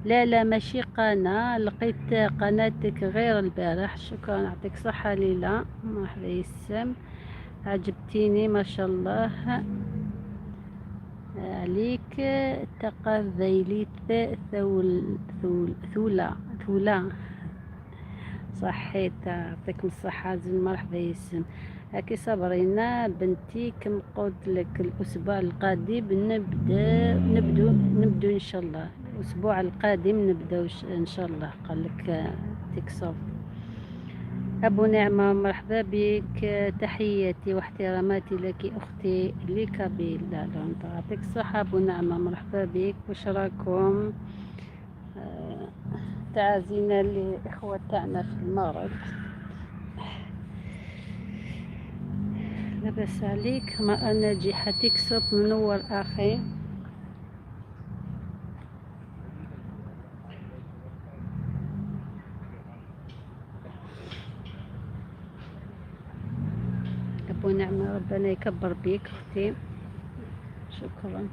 لا لا ماشي قناة، لقيت قناتك غير البارح. شكرا يعطيك صحة ليلى، مرحبا يسم، عجبتيني ما شاء الله عليك. تقذيليت ثول ثول ثولا ثولا صحيت، يعطيكم الصحة زين. مرحبا يسم. هاكي صبرينا بنتي كم قلت لك الأسبوع القادم نبدو إن شاء الله. الأسبوع القادم نبداو إن شاء الله. قال لك تيك سوفت. أبو نعمة مرحبا بك، تحياتي واحتراماتي لك أختي لكابيل. لا لا يعطيك الصحة أبو نعمة، مرحبا بك. واش راكم؟ تعازينا لإخوة تاعنا في المغرب. لاباس عليك. ما ناجحة تيك سوف منور أخي. أبو نعمة ربنا يكبر بيك أختي، شكرا.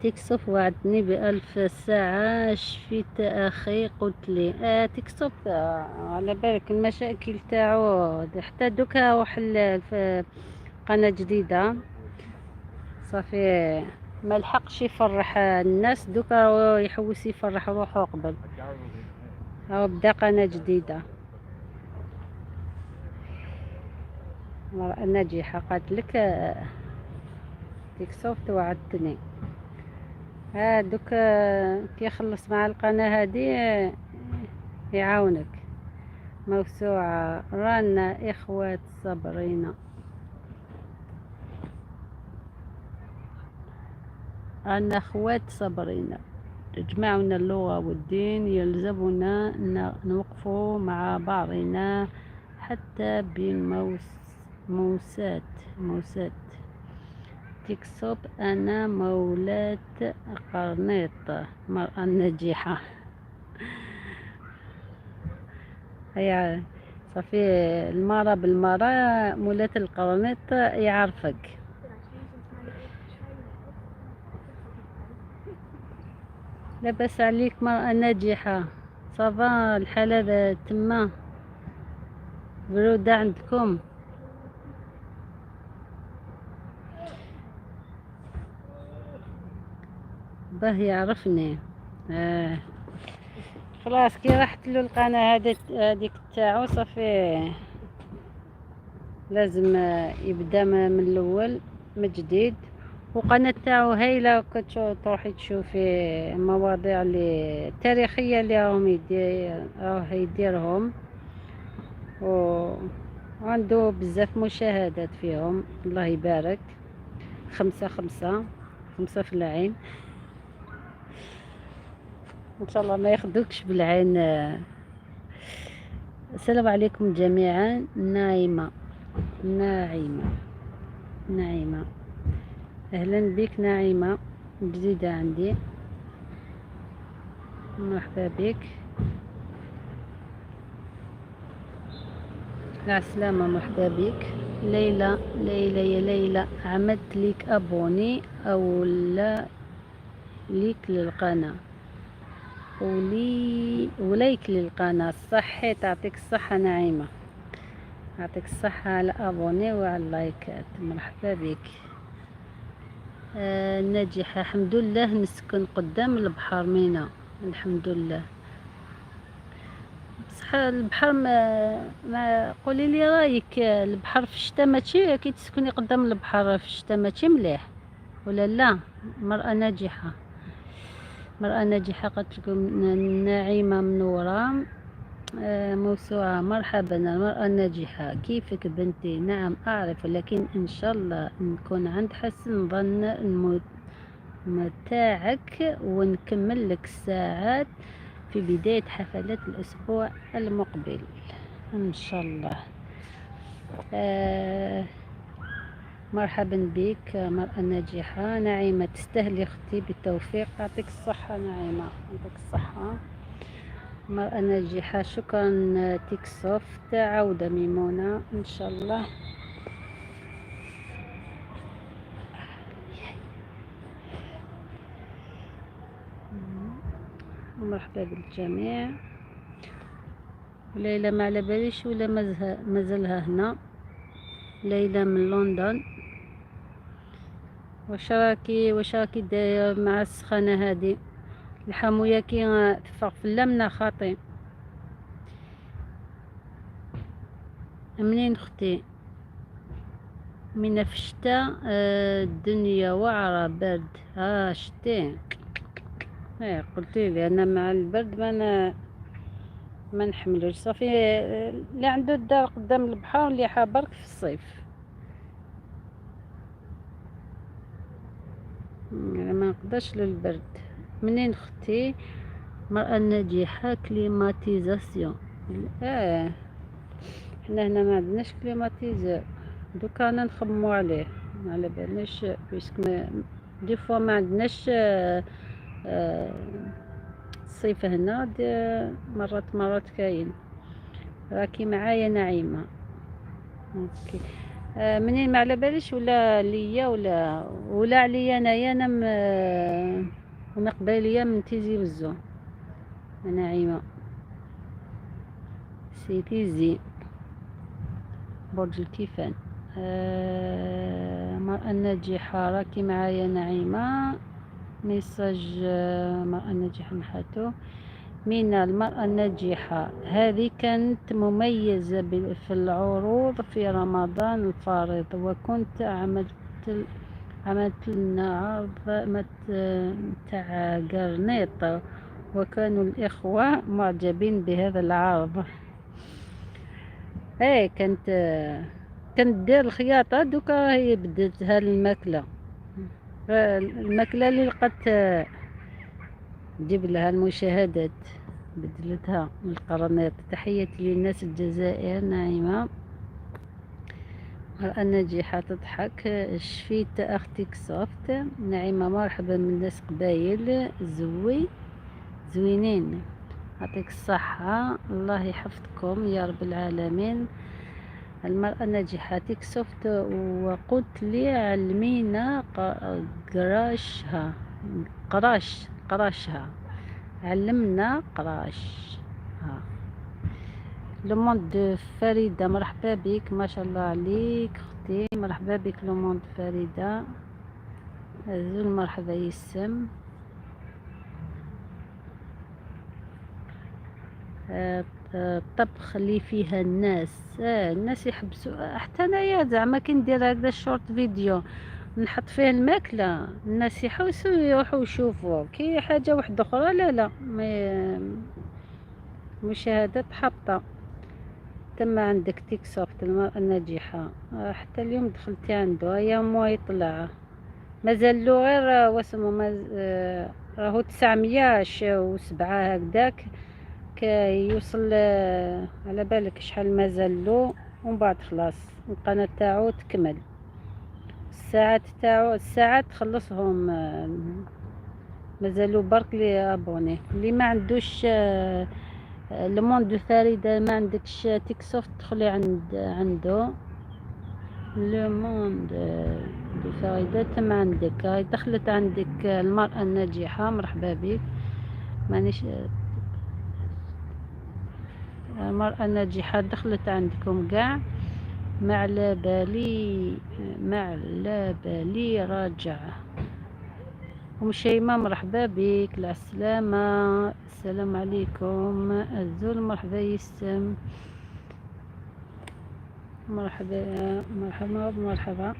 تيك سوف وعدني ب1000 ساعة شفيت أخي قلت لي. تيك سوف، على بالك المشاكل تاعو حتى دوكا وحل في قناة جديدة صافي ما لحقش يفرح الناس، دوكا يحوس يفرح روحو قبل. هاو بدا قناة جديدة. المرأة الناجحة قالت لك تيك سوف وعدتني. دوك كي يخلص مع القناة هادي يعاونك. موسوعة رانا إخوات صبرينا. أنا أخوات صبرينا، تجمعنا اللغة والدين، يلزمنا نوقفوا مع بعضنا حتى بالموسات. موسات تكسب. أنا مولاة قرنيط مرأة ناجحة. هيا صافي المرأة بالمرأة مولاة القرنيط يعرفك. لاباس عليك مرأة ناجحة؟ ça va الحالة تما؟ برودة عندكم؟ باه يعرفني. خلاص كي راحت له القناة هذيك تاعو صافي لازم يبدا من الاول من جديد. وقناة تاعو هايلة، كتروحي تشوفي المواضيع اللي التاريخية اللي راهم راه يديرهم، وعنده بزاف مشاهدات فيهم الله يبارك. 5 5 5 في العين، ان شاء الله ما ياخذوكش بالعين. السلام عليكم جميعا. نايمة ناعمة ناعمة، اهلا بك ناعمة، جديدة عندي، مرحبا بك. مع السلامة، مرحبا بك. ليلى ليلى يا ليلى، عملت لك abonner او لا ليك للقناة ولي و like للقناة. صحي تعطيك الصحة نعيمة، يعطيك الصحة على abonner وعلى اللايكات، مرحبا بك. ناجحة الحمد لله نسكن قدام البحر مينا الحمد لله. بصح البحر ما قولي لي رايك، البحر في الشتاء ماشي كي تسكني قدام البحر في الشتاء ماشي مليح ولا لا؟ مرأة ناجحة، مرأة ناجحة قالت لكم نعيمة منورة. موسوعة مرحبا المرأة الناجحة، كيفك بنتي؟ نعم أعرف، لكن إن شاء الله نكون عند حسن ظن متاعك ونكمل لك الساعات في بداية حفلات الأسبوع المقبل إن شاء الله. مرحبا بك مرأة ناجحة نعيمة، تستاهلي أختي، بالتوفيق، يعطيك الصحة نعيمة، يعطيك الصحة. مرأة ناجحة شكرا تيك سوفت، عودة ميمونة إن شاء الله. مرحبا بالجميع. ليلى ما على باليش ولا مازالها هنا. ليلى من لندن. واش راكي دايره مع السخانه هذه؟ الحمويه كي تفرق في اللمنه خاطي. منين اختي؟ من في الشتاء الدنيا وعره برد. شتي ايه قلتي لي انا مع البرد ما نحملوش صافي. اللي عنده الدار قدام البحر اللي حابرك في الصيف، يعني ما نقدرش للبرد. منين اختي؟ مرأة ناجحة climatisation. حنا هنا ما عندناش climatiseur، دوكا انا نخمو عليه، ما على بالناش puisque des fois ما عندناش الصيف هنا مرات مرات كاين. راكي معايا نعيمة؟ OK. منين ما على باليش ولا ليا ولا عليا انايا، انا من قبيليه من تيزي وزو. نعيمة c'est تيزي برج الكيفان. مرأة ناجحة راكي معايا نعيمة؟ message مرأة ناجحة نحاتو. مينا المرأة الناجحة هذه كانت مميزة في العروض في رمضان الفارط، وكنت عملت لنا عرض تاع قرنيط، وكانوا الإخوة معجبين بهذا العرض. ايه كانت دير الخياطة، دوكا هي بدلتها الماكلة، الماكلة اللي لقات تجيب لها المشاهدات بدلتها القرنيط. تحياتي للناس الجزائر. نعيمة المرأة الناجحة تضحك. شفيت أختك سوفت. نعيمة مرحبا من ناس قبايل زوينين، يعطيك الصحة، الله يحفظكم يا رب العالمين. المرأة الناجحة تيك سوفت، وقلت لي علمينا قراشها. علمنا قراش. ها le monde فريدة، مرحبا بك، ما شاء الله عليك اختي، مرحبا بك le monde فريدة، azul مرحبا يسم. الطبخ اللي فيها الناس، الناس يحبسوا. حتى انايا زعما كي ندير هكذا short vidéo نحط فيه الماكلة، الناس يحوسوا يروحوا يشوفوا. كي حاجة واحدة اخرى لا لا، mais مشاهدات حاطه. تم عندك تيك سوفت المرأة الناجحة، حتى اليوم دخلتي عنده، هيا مو يطلع، مازال له غير واسمو، راهو 907 هكداك، كيوصل على بالك شحال مازال له، ومن بعد خلاص القناة تاعو تكمل. الساعات تاعو الساعات خلصهم، مازالو برك les abonnés اللي ما عندوش. le monde فريدة، ما عندكش تيك سوفت دخلي عنده le monde de فريدة. تم عندك، هاي دخلت عندك المرأة الناجحة، مرحبا بك. مانيش المرأة الناجحة دخلت عندكم كاع، ما على بالي، ما على بالي راجع. ام شيماء مرحبا بك، السلامة، السلام عليكم. azul مرحبا يسم، مرحبا مرحبا مرحبا.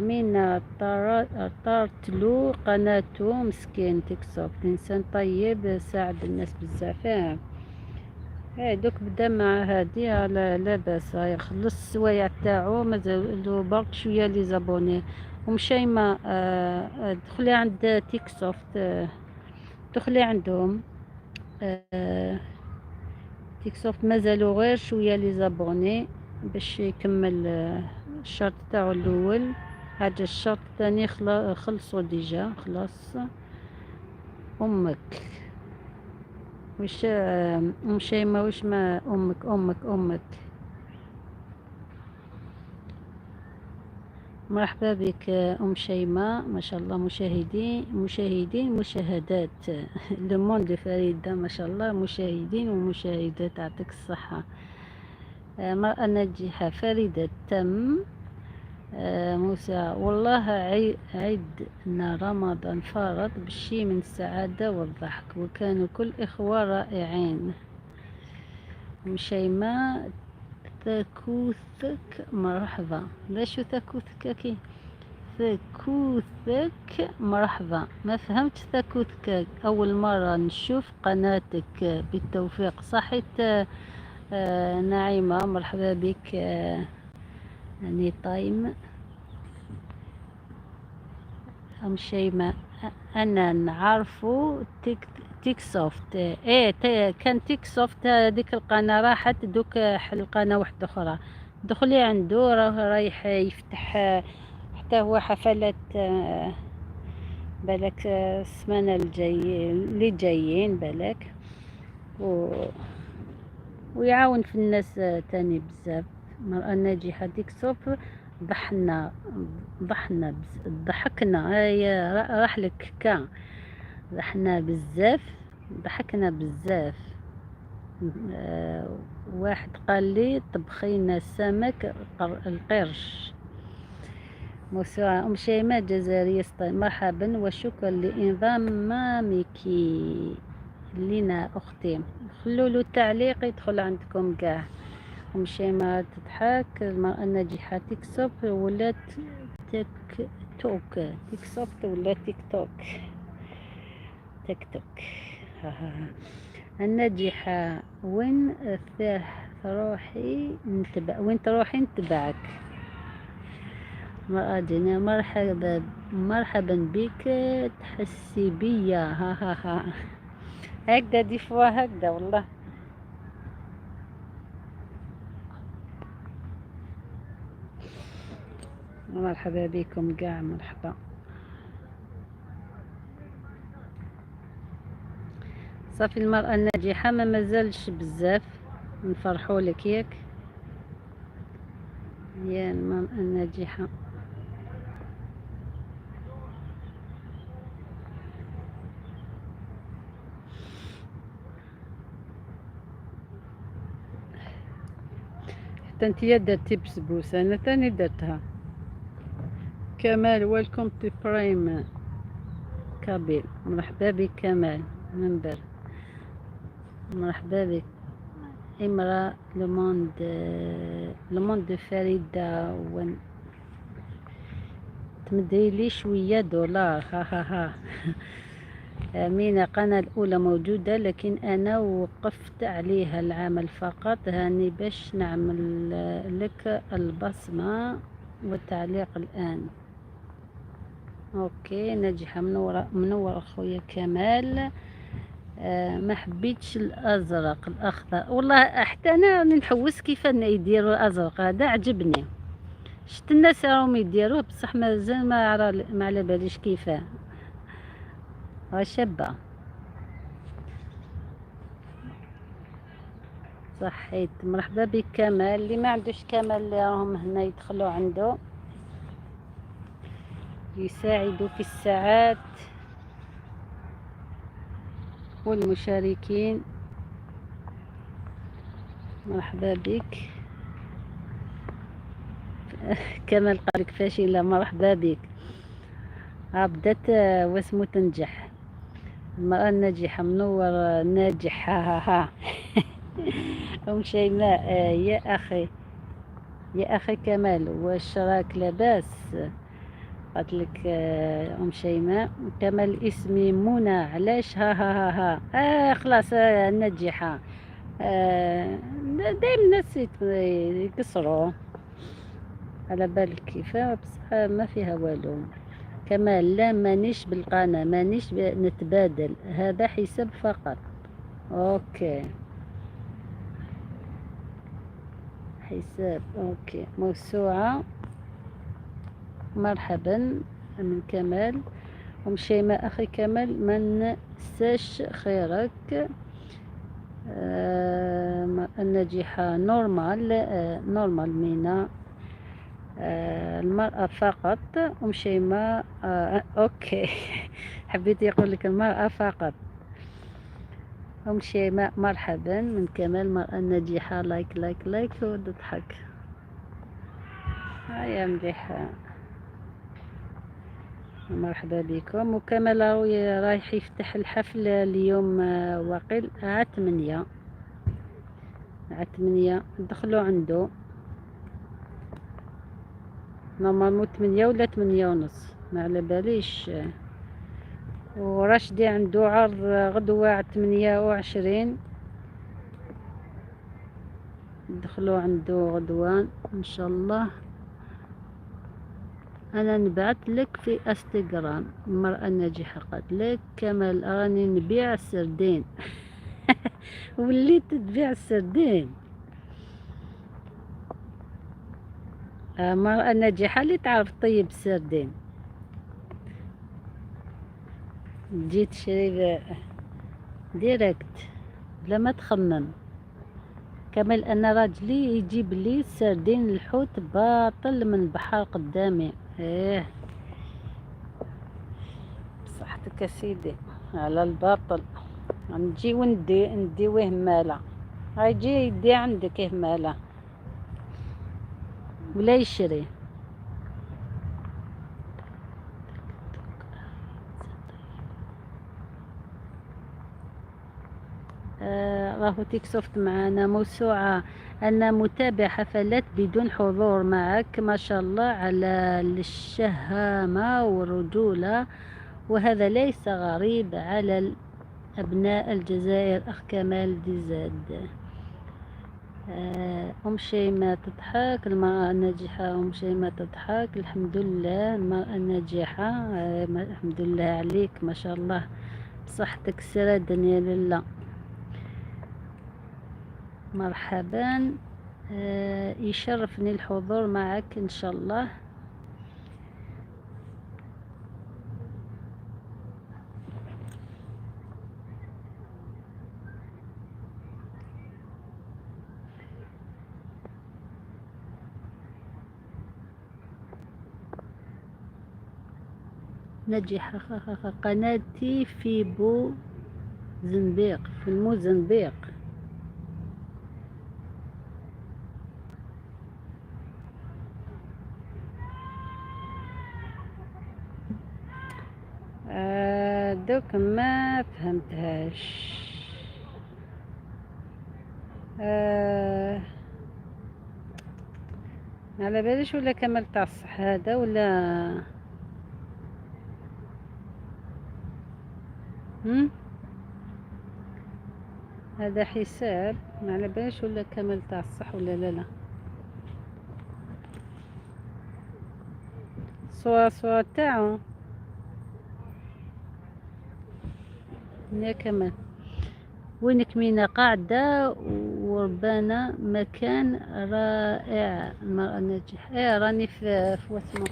مينا طارتلو قناته مسكين تيك سوفت، انسان طيب ساعد الناس بزاف. دوك بدا مع هادي على لاباس، هاي خلص السوايع تاعو، مازالو برك شوية les abonnés. ومشيمة دخلي عند تيك سوفت، دخلي عندهم تيك سوفت، مازالو غير شوية les abonnés باش يكمل الشرط تاعو الاول. حاجة الشرط الثاني خلصوا déjà خلاص. امك وش ام شيماء وش ما امك امك امك. مرحبا بك ام شيماء، ما شاء الله مشاهدين مشاهدين مشاهدات. le monde فريدة ما شاء الله مشاهدين ومشاهدات، يعطيك الصحة. مرأة ناجحة فريدة تم. موسى والله عيدنا رمضان فرط بشي من السعادة والضحك، وكانوا كل إخوة رائعين. أم شيماء ثكوثك مرحبا. لا شو ثكوثك كي ثكوثك مرحبا، ما فهمت ثكوثك، أول مرة نشوف قناتك، بالتوفيق. صحيت نعيمة مرحبا بك. يعني تايم أم شيماء أنا نعرفو تيك سوفت. إيه كان تيك سوفت هذيك القناة راحت، دوك حل قناة واحدة أخرى، دخلي عنده راه رايح يفتح حتى هو حفلات، بالك السمانة الجاي اللي جايين بالك، ويعاون في الناس تاني بزاف. المرأة الناجحة ديك سوف ضحنا ضحنا ضحكنا، هاي راح لك كا ضحنا بزاف، ضحكنا بزاف. واحد قال لي طبخينا السمك القرش. موسوعة أم شيماء جزائرية، مرحبا وشكرا لإنضمامك لنا أختي. خلوا له تعليق يدخل عندكم كاع. أم شيماء تضحك. المرأة الناجحة تكسب ولا تيك توك، تكسب ولا تيك توك، تيك توك. الناجحة وين تروحي نتبع، وين تروحي نتبعك. مرأة جنة مرحبا، مرحبا بك، تحسي بيا. ها ها ها هكذا des fois هكذا والله. مرحبا بكم كاع، مرحبا. صافي المرأة الناجحة ما مازالش بزاف، نفرحوا لك ياك يا المرأة الناجحة. حتى انتيا درتي بسبوسه، انا تاني درتها. كمال welcome to Prime كابيل، مرحبا بك كمال منبر، مرحبا بك. امرأة le monde، le monde فريدة ون تمدي لي شوية دولار. ها ها ها. أمينة القناة الأولى موجودة لكن أنا وقفت عليها العمل فقط، هاني باش نعمل لك البصمة والتعليق الآن. OK ناجحة، منورة منورة خويا كمال. ما حبيتش الازرق الاخضر، والله حتى انا نحوس كيف يديروا الازرق هذا، عجبني. شفت الناس راهم يديروه بصح مازال ما على باليش كيفاه. شابه صحيت. مرحبا بك كمال. اللي ما عندوش كمال اللي راهم هنا يدخلوا عنده، يساعدوا في الساعات والمشاركين. مرحبا بك كمال، قالك فاشلة. مرحبا بك. بدات واسمو تنجح المرأة الناجحة، منور ناجح. ها ها ها. أم شيماء، يا أخي يا أخي كمال واش راك لاباس؟ قالت لك أم شيماء كمال اسمي منى، علاش؟ ها ها ها ها. خلاص، ناجحة. دايما الناس يكسروا على بالك كيف، بصح ما فيها والو. كمال لا مانيش بالقناة، مانيش نتبادل، هذا حساب فقط. OK حساب OK. موسوعة مرحبا من كمال. أم شيماء أخي كمال ما ننساش خيرك. الناجحة normal، normal مينا. المرأة فقط. أم شيماء، OK حبيت يقول لك المرأة فقط. أم شيماء مرحبا من كمال. المرأة الناجحة like like like وتضحك. هيا مليح، مرحبا بكم. وكمال رايح يفتح الحفل اليوم، وقيل على 8، على 8 دخلوا عنده normalement 8 ولا 8:30 ما على باليش. ورشدي عنده عرض غدوة على 28، دخلوا عنده غدوة إن شاء الله. أنا نبعث لك في انستغرام. المرأة الناجحة قالت لك كمال راني نبيع السردين. وليت تبيع السردين. المرأة الناجحة اللي تعرف طيب السردين، تجي تشري direct بلا ما تخمم. كمال أنا راجلي يجيب لي السردين الحوت باطل من البحر قدامي. ايه بصحتك سيدي على الباطل. نجي وندي نديوه مالا، هاي يدي عندك مالا ولا يشري. راهو تيك سوفت معانا. موسوعة أنا متابع حفلات بدون حضور معك، ما شاء الله على الشهامة والرجولة، وهذا ليس غريب على أبناء الجزائر. أخ كمال ديزاد. أم شيماء تضحك، المرأة الناجحة أم شيماء تضحك، الحمد لله المرأة الناجحة. الحمد لله عليك ما شاء الله، بصحتك السرادن يا لاله. مرحبا، يشرفني الحضور معك إن شاء الله. ناجحة قناتي في بو زنبيق، في الموزنبيق. دوك ما فهمتهاش. ما على باليش ولا كمال تاع الصح هذا ولا هم؟ هذا حساب ما على باليش ولا كمال تاع الصح ولا لا لا. صورة صورة تاعو يا كمال. وينك مينا؟ قاعدة وربانا مكان رائع. المرأة الناجحة. ايه راني في واسمو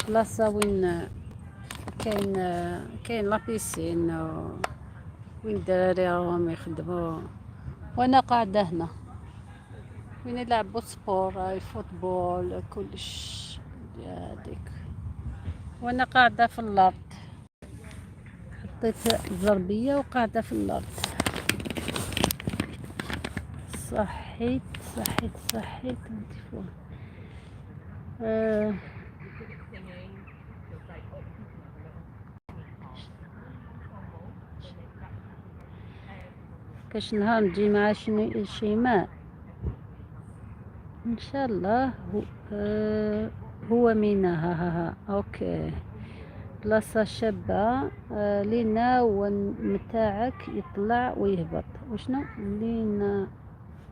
بلاصة وين كاين la piscine وين الدراري راهم يخدموا، وانا قاعدة هنا وين يلعبوا sport، ال football، كلش هذيك، وانا قاعدة في الارض. حطيت الزربية وقاعدة في الارض. صحيت صحيت صحيت. كاش نهار نجي مع شيماء ان شاء الله. هو مينا. ها ها ها. okay بلاصة شابة. لينا ومتاعك يطلع ويهبط. وشنو لينا؟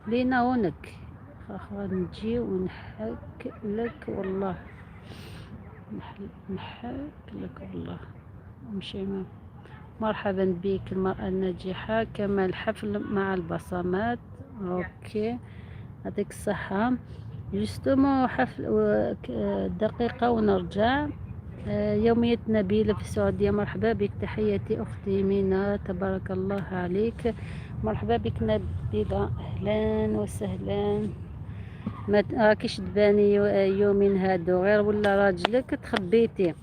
لينا ونك نجي ونحك لك والله، نحك لك والله. مشي مرحبا بك المرأة الناجحة. كما الحفل مع البصمات. okay يعطيك الصحة. justement حفل دقيقة ونرجع. يومية نبيلة في السعودية، مرحبا بك. تحياتي أختي مينا، تبارك الله عليك. مرحبا بك نبيلة، أهلا وسهلا. ما راكيش تباني يومين هادو غير ولا راجلك تخبيتي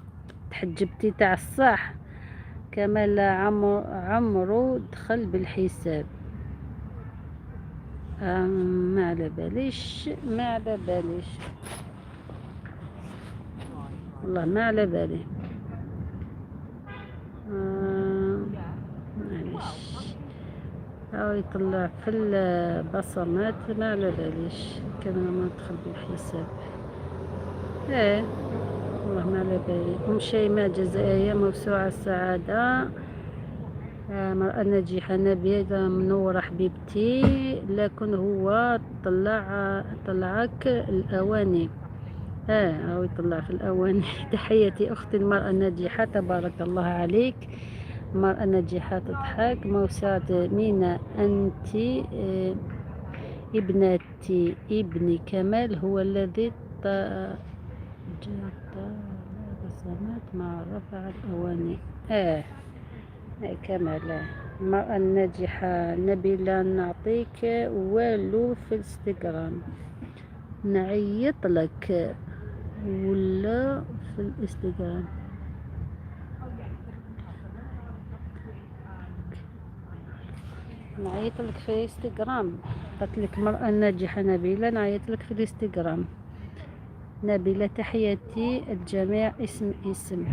تحجبتي تاع الصح. كمال عمرو دخل بالحساب. ما على باليش، ما على باليش والله، ما على بالي. معليش، هاو يطلع في البصمات. ما على باليش كان ما دخل بالحساب. ايه والله ما على بالي. ام شيماء جزائرية موسوعة السعادة. مرأة ناجحة نبيلة منورة حبيبتي. لكن هو طلعك الأواني. هو يطلع في الأواني. تحياتي أختي المرأة الناجحة، تبارك الله عليك. المرأة الناجحة تضحك. موسوعة مينا أنت. ابنتي ابني كمال هو الذي بصمات مع رفع الأواني. كمال. المرأة الناجحة نبيلة نعطيك والو في الانستغرام، نعيط لك ولا في الانستغرام. نعيط لك في الانستغرام. قالت لك المرأة الناجحة نبيلة نعيط لك في الانستغرام. نبيلة تحياتي الجميع. اسم اسم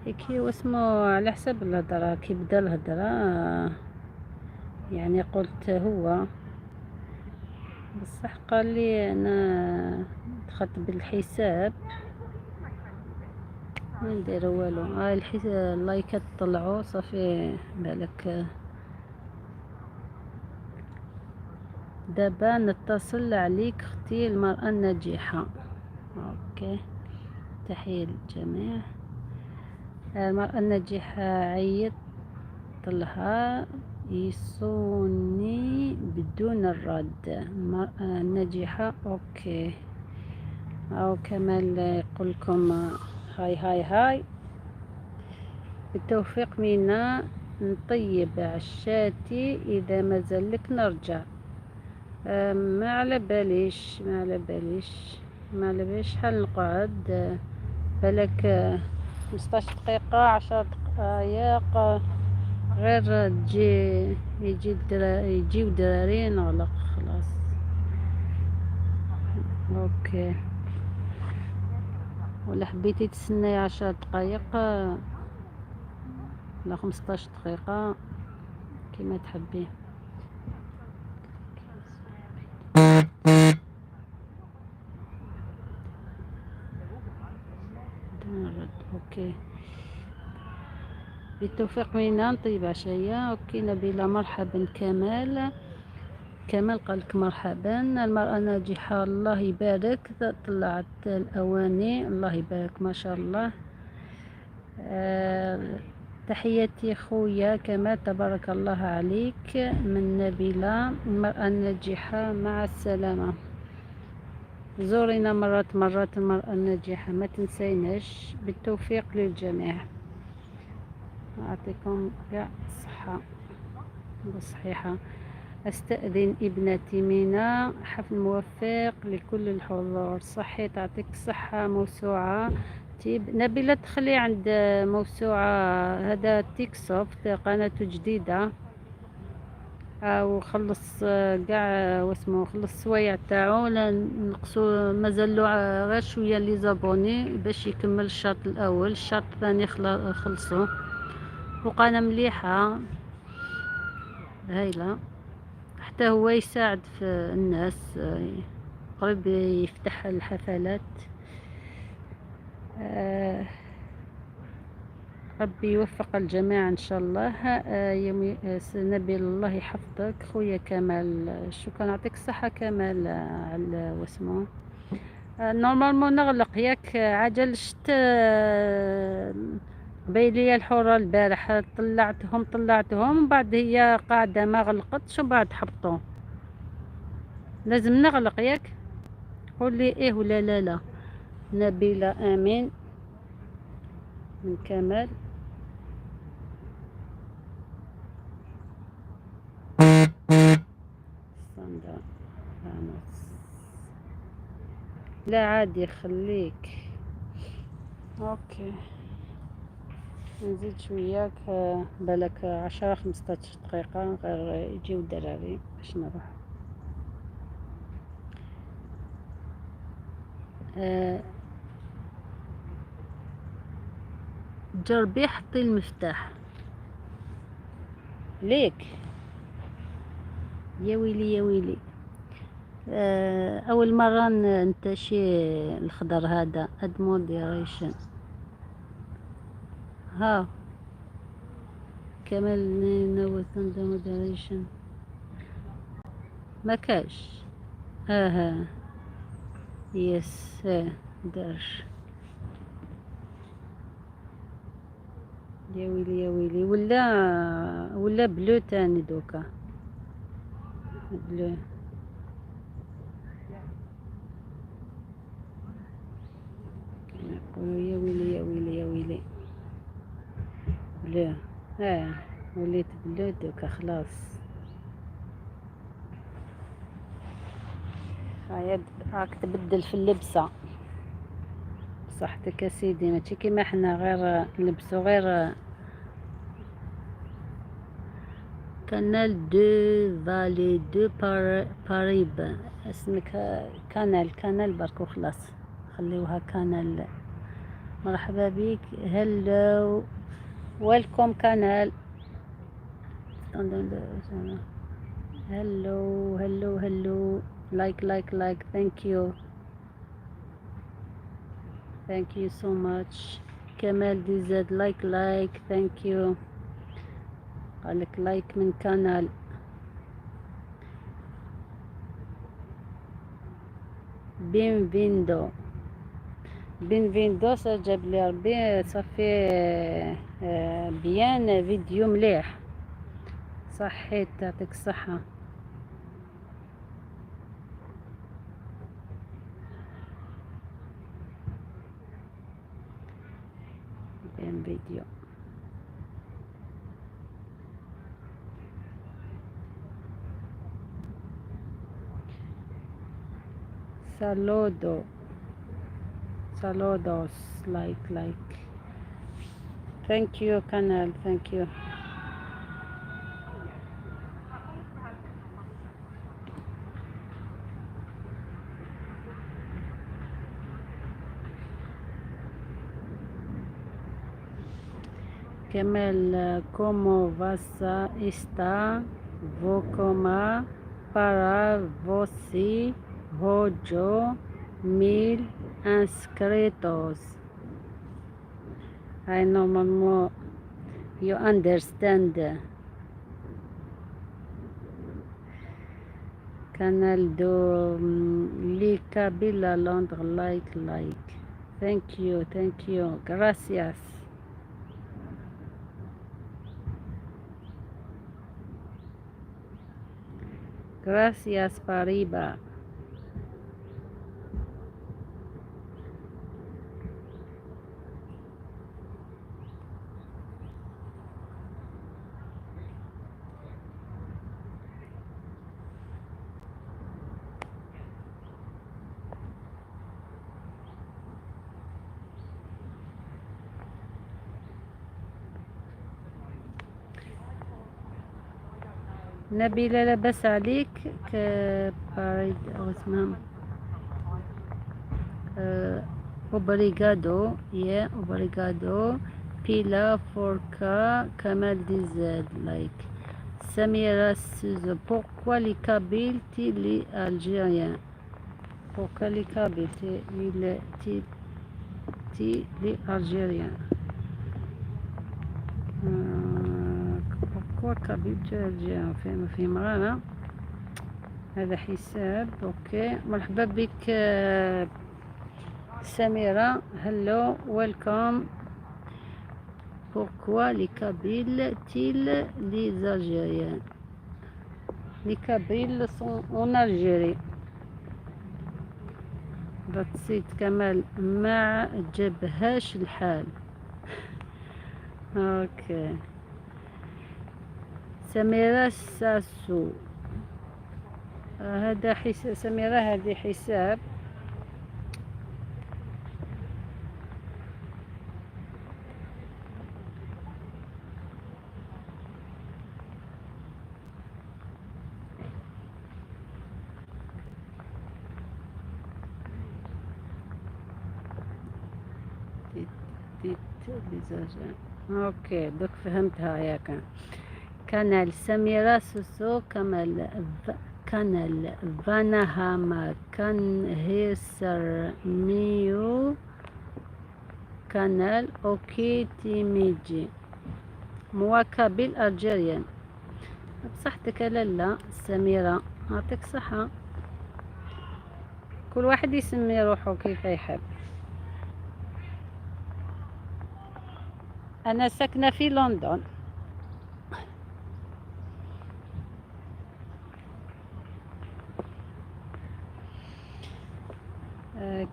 هيك واسمو على حسب الهضرة. كي بدا الهضرة يعني قلت هو بصح قال لي انا دخلت بالحساب ما ندير والو. هاي اللايكات طلعوا صافي. بالك دابا نتصل عليك اختي المرأة الناجحة. okay تحية للجميع. المرأة الناجحة عيط لها يصوني بدون الرد. المرأة الناجحة okay. او كمال يقول لكم hi hi hi. بالتوفيق مينا. نطيب عشاتي اذا مازال لك نرجع. ما على باليش، ما على باليش، ما على باليش شحال نقعد. بالك 15 دقيقة، 10 دقائق، غير تجي يجي يجيو دراري نغلق خلاص. okay ولا حبيتي تستناي 10 دقائق ولا 15 دقيقة، كيما تحبي. دون رد. OK، بالتوفيق مينا، نطيب عشية. OK نبيلة، مرحبا كمال. كمال قالك مرحبا. المرأة ناجحة، الله يبارك، طلعت الأواني، الله يبارك، ما شاء الله. تحياتي خويا كمال، تبارك الله عليك، من نبيلة المرأة الناجحة. مع السلامة، زورينا مرات مرات المرأة الناجحة، ما تنسيناش. بالتوفيق للجميع، أعطيكم كاع الصحة والصحيحة. أستأذن ابنتي مينا، حفل موفق لكل الحضور. صحي، تعطيك الصحة. موسوعة تيب نبيلة، تخلي عند موسوعة هذا تيك سوفت، قناته جديدة او خلص كاع واسمو، خلص السوايع تاعو. نقصو، مازال له غير شويه les abonnés باش يكمل الشرط الاول، الشرط الثاني خلصو. وقناة مليحة هايلة، حتى هو يساعد في الناس، قريب يفتح الحفلات. ربي يوفق الجميع ان شاء الله. يومي نبيل، الله يحفظك خويا كمال، شكرا، يعطيك الصحة كمال. على واسمو، normalement نغلق ياك؟ عجل شت قبيلية الحرة البارح طلعتهم طلعتهم، بعد هي قاعدة ما غلقتش وبعد حبطوا. لازم نغلق ياك؟ قول لي ايه ولا لا؟ لا نبيلة، امين من كمال. ساندرا راموس، لا عادي، خليك. OK، نزيد شوية، بالك 10 15 دقيقة، غير يجيو الدراري باش نروح. جربي حطي المفتاح ليك. يا ويلي يا ويلي، اول مرة نتاشي الخضر هذا. add moderation. ها كمال نوت moderation، ما كاش. ها ها، yes، دار. يا ويلي يا ويلي، ولا bleu تاني دوكا bleu. يقولوا يا ويلي يا ويلي يا ويلي، bleu. وليت bleu دوكا، خلاص. هيا راك تبدل في اللبسة، صحتك يا سيدي. ماشي كيما حنا غير نلبسو غير. Canal de Vallée de Parib، اسمك canal، canal برك وخلاص، خليوها canal. مرحبا بك، hello، welcome canal. hello hello hello، like like like، thank you، thank you so much. كمال دي زاد، like like، thank you. قالك like من canal. bienvenido bienvenido، جاب لي ربي ça fait bien، فيديو مليح، صحيت، تعطيك الصحة. bien فيديو. saludo saludos، like like، thank you canal، thank you. كمال cómo vas está vous coma para você هوجو 1000 inscritos. هاي normalement you understand. Canal de les Kabyles à Londres, like like. Thank you, thank you, gracias. Gracias Fariba. نبيلة لاباس عليك؟ باريد اسمها obrigado يا obrigado pela força كمال DZ like. سميرة سوزو pourquoi les Kabyles tuent les Algériens؟ Pourquoi les Kabyles tuent les Algériens؟ Pourquoi Kabyles tuent Algériens؟ فهم فهم غانا هذا حساب. okay مرحبا بك سميرة، hello welcome. Pourquoi les Kabyles tuent les Algériens؟ Les Kabyles sont en Algérie. That's it. كمال ما عجبهاش الحال. okay سميرة ساسو، هذا سميرة هذه حساب. okay دوك فهمتها ياك. canal سميرة سوسو كمال canal فاناهاما conhecer meu canal okay تيميجي moi kabyle algérienne. بصحتك لالا سميرة، يعطيك صحة. كل واحد يسمي روحه كيف يحب. أنا ساكنة في لندن.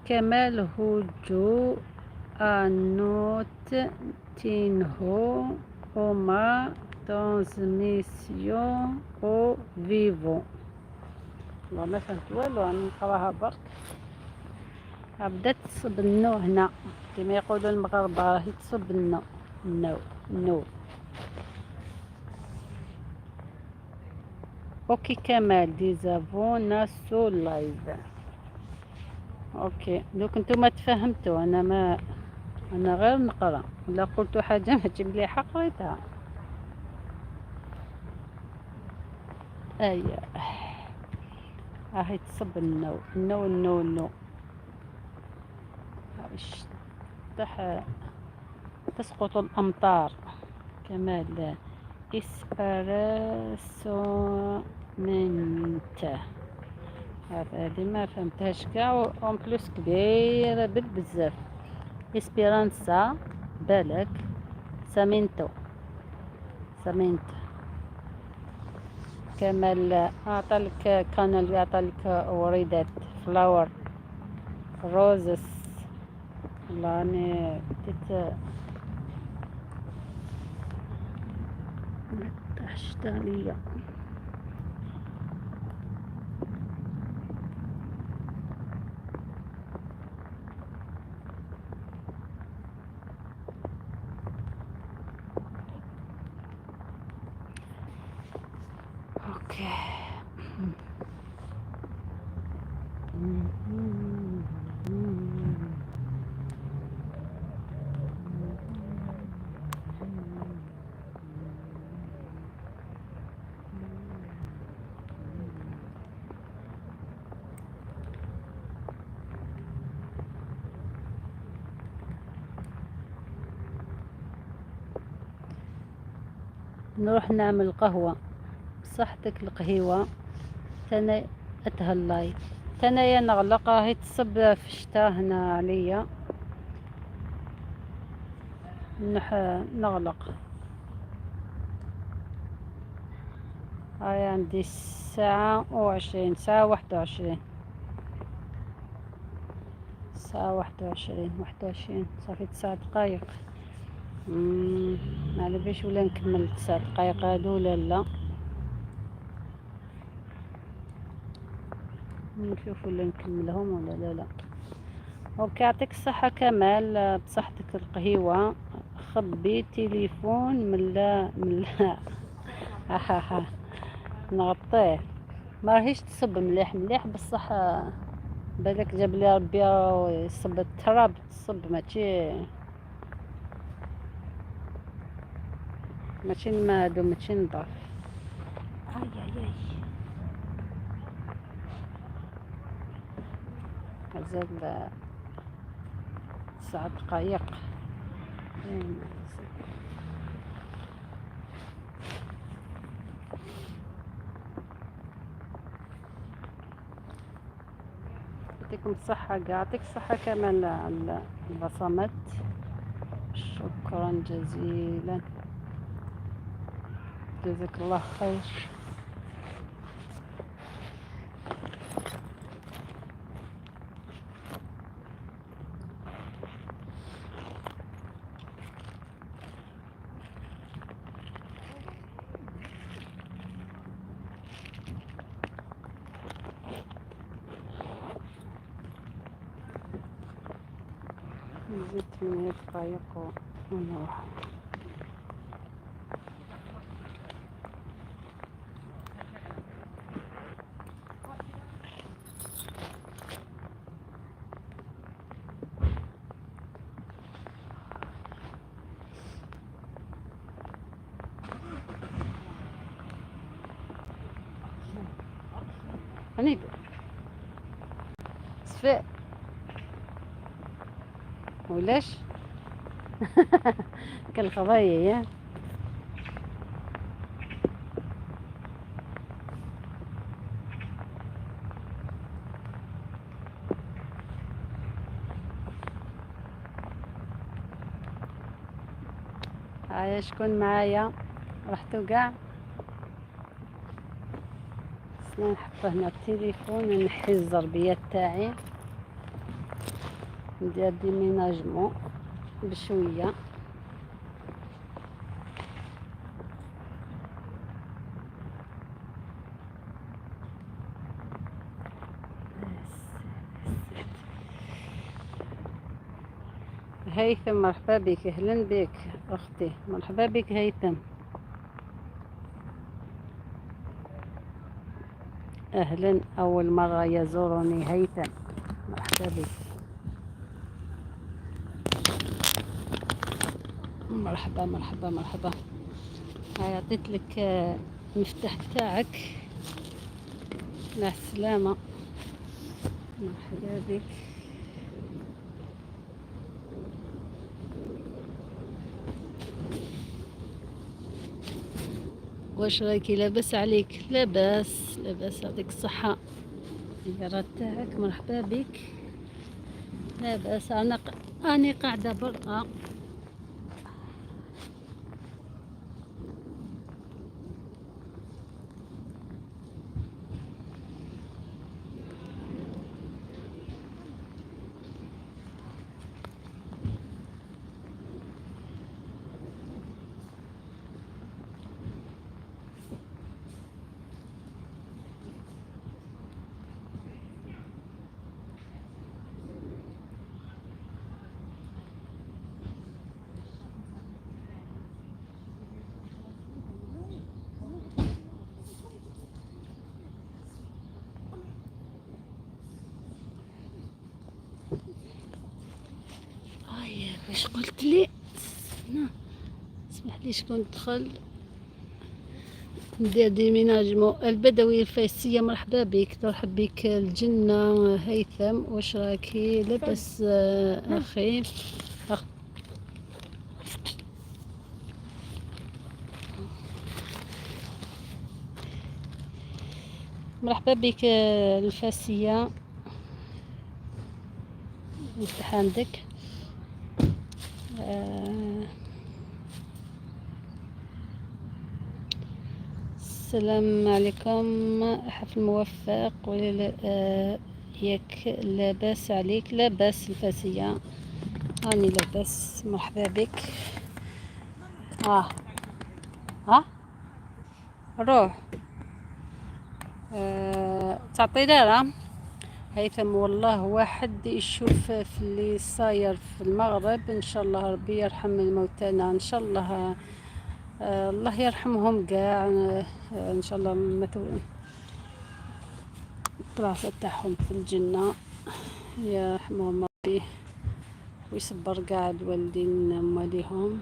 كمال هوجو أنوت tenho uma transmissão ao vivo. والله ما فهمت والو، أنا نقراها برك. بدات تصب النو هنا كما يقولوا المغاربة، راهي تصب النو النو النو. okay كمال désabonne ce live. okay دوك نتوما تفهمتوا، انا ما انا غير نقرا، ولا قلتو حاجه ماشي مليحه قريتها. ايا راهي تصب النو النو النو النو. تح تسقط الامطار. كمال اسبرسو منت، هذه ما فهمتهاش كاع، en plus كبيرة بالبزاف. esperança بالك سامينتو سامينتو. كمال اعطالك canal، يعطالك وريدات flower roses. والله راني بديت طاحت عليا. okay نروح نعمل قهوة. بصحتك القهيوة. تانا اتهلاي. تانايا نغلق، راهي تصب في الشتا هنا عليا. نغلق. هاي عندي 1:20، 1:21، 1:21، 21، صافي 9 دقايق. ما على باليش ولا نكمل 9 دقايق هادو ولا لا. نشوف ولا نكملهم ولا لا. لا OK، يعطيك الصحة كمال، بصحتك القهيوة. خبي تليفون من لا من لا. ها ها ها، نغطيه. ما راهيش تصب مليح مليح، بصح بالك جاب لي ربي يصب التراب، تصب ماشي الماء هادو ماشي نضاف. اي اي اي، مازال 9 دقايق. يعطيكم الصحة كاع، يعطيك الصحة كمان على البصمات، شكرا جزيلا، جزاك الله خير. نزيد 8 دقايق ونروح. هني صفاء ولاش كالخضايا يا هيا شكون معايا؟ رحتو كاع؟ خصنا نحط هنا التليفون ونحي الزربيه تاعي، ندير déménagement بشويه. هيثم مرحبا بك، اهلا بك اختي، مرحبا بك هيثم، اهلا، اول مره يزورني هيثم، مرحبا بك، مرحبا مرحبا مرحبا. هاي عطيت لك المفتاح تاعك، مع السلامه، مرحبا بك. واش راكي؟ لاباس عليك؟ لاباس لاباس، يعطيك الصحة. الزيارة تاعك، مرحبا بك. لاباس، انا اني قاعدة برا. اي واش قلت لي؟ اسمح لي، شكون دخل؟ ندير déménagement. البدوي الفايسية مرحبا بك، ترحب بك الجنة. هيثم واش راكي؟ لاباس اخي؟ مرحبا بك الفاسية، نفتح عندك. السلام عليكم، حفل موفق. ياك لاباس عليك؟ لاباس الفاسية، راني لاباس، مرحبا بك. ها روح. تعطي لا هيثم، والله واحد يشوف في اللي صاير في المغرب. ان شاء الله ربي يرحم الموتانا، ان شاء الله. الله يرحمهم كاع، ان شاء الله البلاصة تاعهم في الجنة، يرحمهم ربي ويصبر كاع الوالدين مواليهم.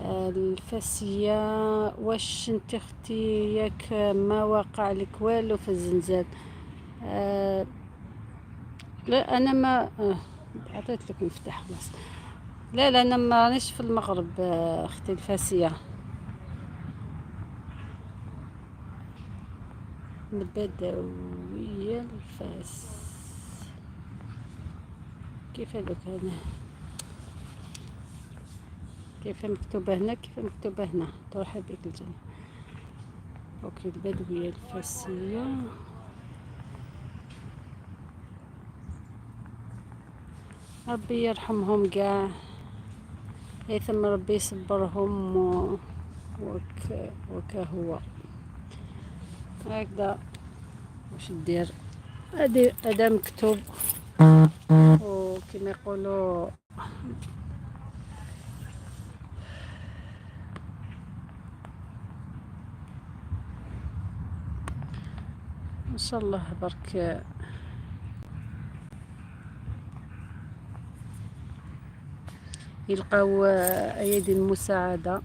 الفاسية، واش انت اختي ياك ما وقع لك والو في الزلزال؟ لا انا ما عطيت لك مفتاح خلاص. لا لا، انا ما رانيش في المغرب. اختي الفاسية، البدوية الفاس، كيف هذوك هنا؟ كيف مكتوبة هنا؟ كيف مكتوبة هنا؟ تروح بك الجنة. OK، البدوية الفاسية. ربي يرحمهم كاع، هيثم ربي يصبرهم وكهو هكذا. واش دير؟ هادي هذا مكتوب، وكما يقولوا ان شاء الله برك يلقاو ايادي المساعدة،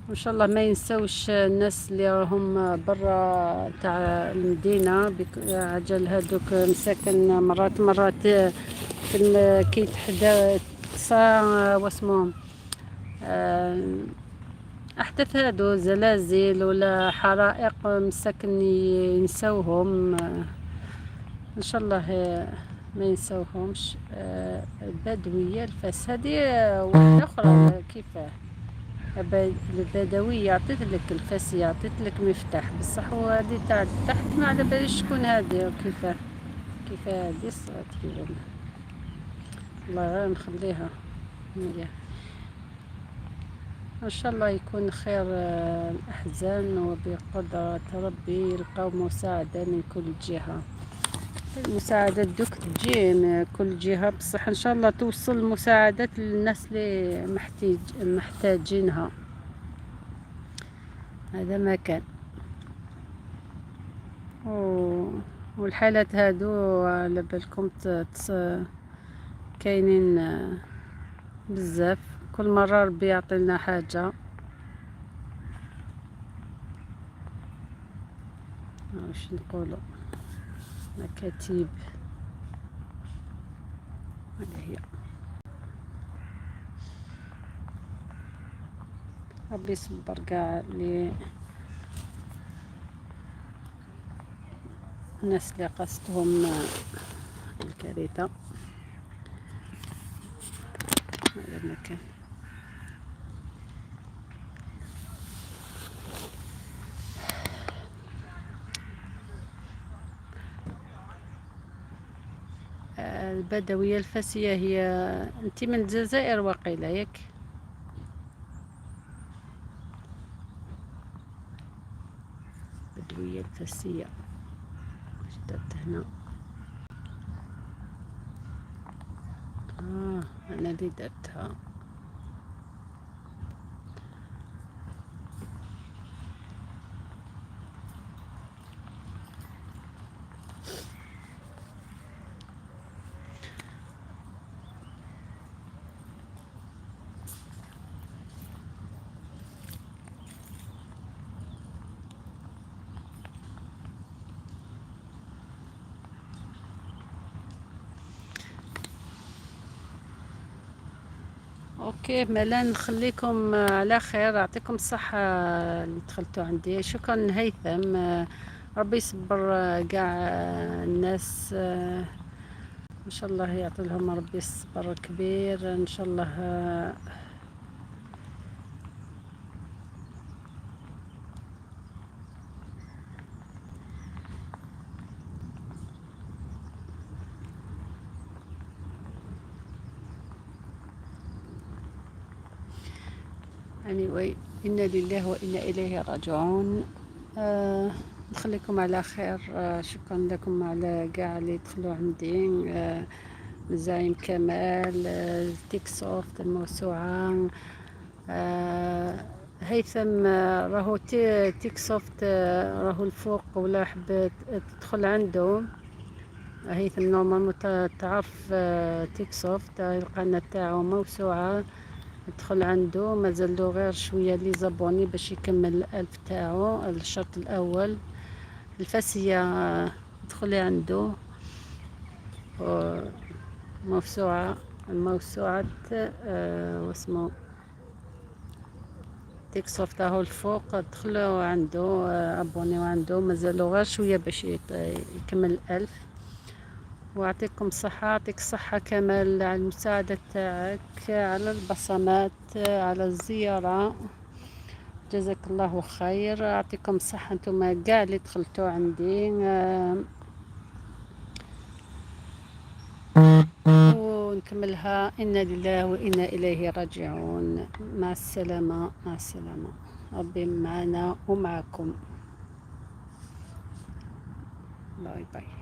وان شاء الله ما ينساوش الناس اللي راهم برا تاع المدينة عجل هذوك مساكن. مرات مرات كي تحدا واسمهم احداث هادو زلازل ولا حرائق، مساكن ينساوهم. ان شاء الله ما ينساوهمش. البدوية الفاس هذه واحدة أخرى ولا كيفاه؟ البدوية عطيت لك، الفاسية عطيت لك مفتاح، بصح هو هذه تاع تحت ما على باليش شكون هذه، كيفاه كيفاه هذه صارت كيفاه. والله غير نخليها هي. ان شاء الله يكون خير. الاحزان وبقدرة ربي يلقاو مساعدة من كل جهة. المساعدات دوك تجي من كل جهة، بصح ان شاء الله توصل المساعدات للناس اللي محتاجينها. هذا ما كان. والحالات هادو على بالكم كاينين بزاف، كل مرة ربي يعطينا حاجة. واش نقولوا؟ مكاتيب هذه هي. ربي يصبر كاع لي الناس اللي قاستهم الكارثة. هذا المكان. البدوية الفاسية، هي انت من الجزائر وقيلة ياك؟ البدوية الفاسية، واش درت هنا؟ انا اللي درتها. okay مالا نخليكم على خير، يعطيكم الصحة اللي دخلتوا عندي. شكرا هيثم، ربي يصبر كاع الناس، ان شاء الله يعطي لهم ربي الصبر كبير ان شاء الله. Anyway، إنا لله وإنا إليه راجعون. نخليكم على خير. شكرا لكم على كاع اللي دخلوا عندي، زعيم كمال، تيك سوفت الموسوعة، هيثم، راهو تيك سوفت، راهو الفوق ولا حب تدخل عنده هيثم. normalement تعرف تيك سوفت، القناة تاعو موسوعة، ادخل عنده. مازال غير شوية les abonnés باش يكمل 1000 تاعو، الشرط الاول. الفاسيه، ادخلي عنده، موسوعة موسوعة واسمه تيك سوفت اهو الفوق، دخلوا عنده، abonnez عنده، مازالو غير شوية باش يكمل 1000. ويعطيكم الصحة، يعطيك الصحة كمال على المساعدة تاعك، على البصمات، على الزيارة، جزاك الله خير. يعطيكم الصحة انتم كاع اللي دخلتوا عندي، ونكملها إنا لله وإنا إليه راجعون. مع السلامة، مع السلامة، ربي معنا ومعكم. bye bye.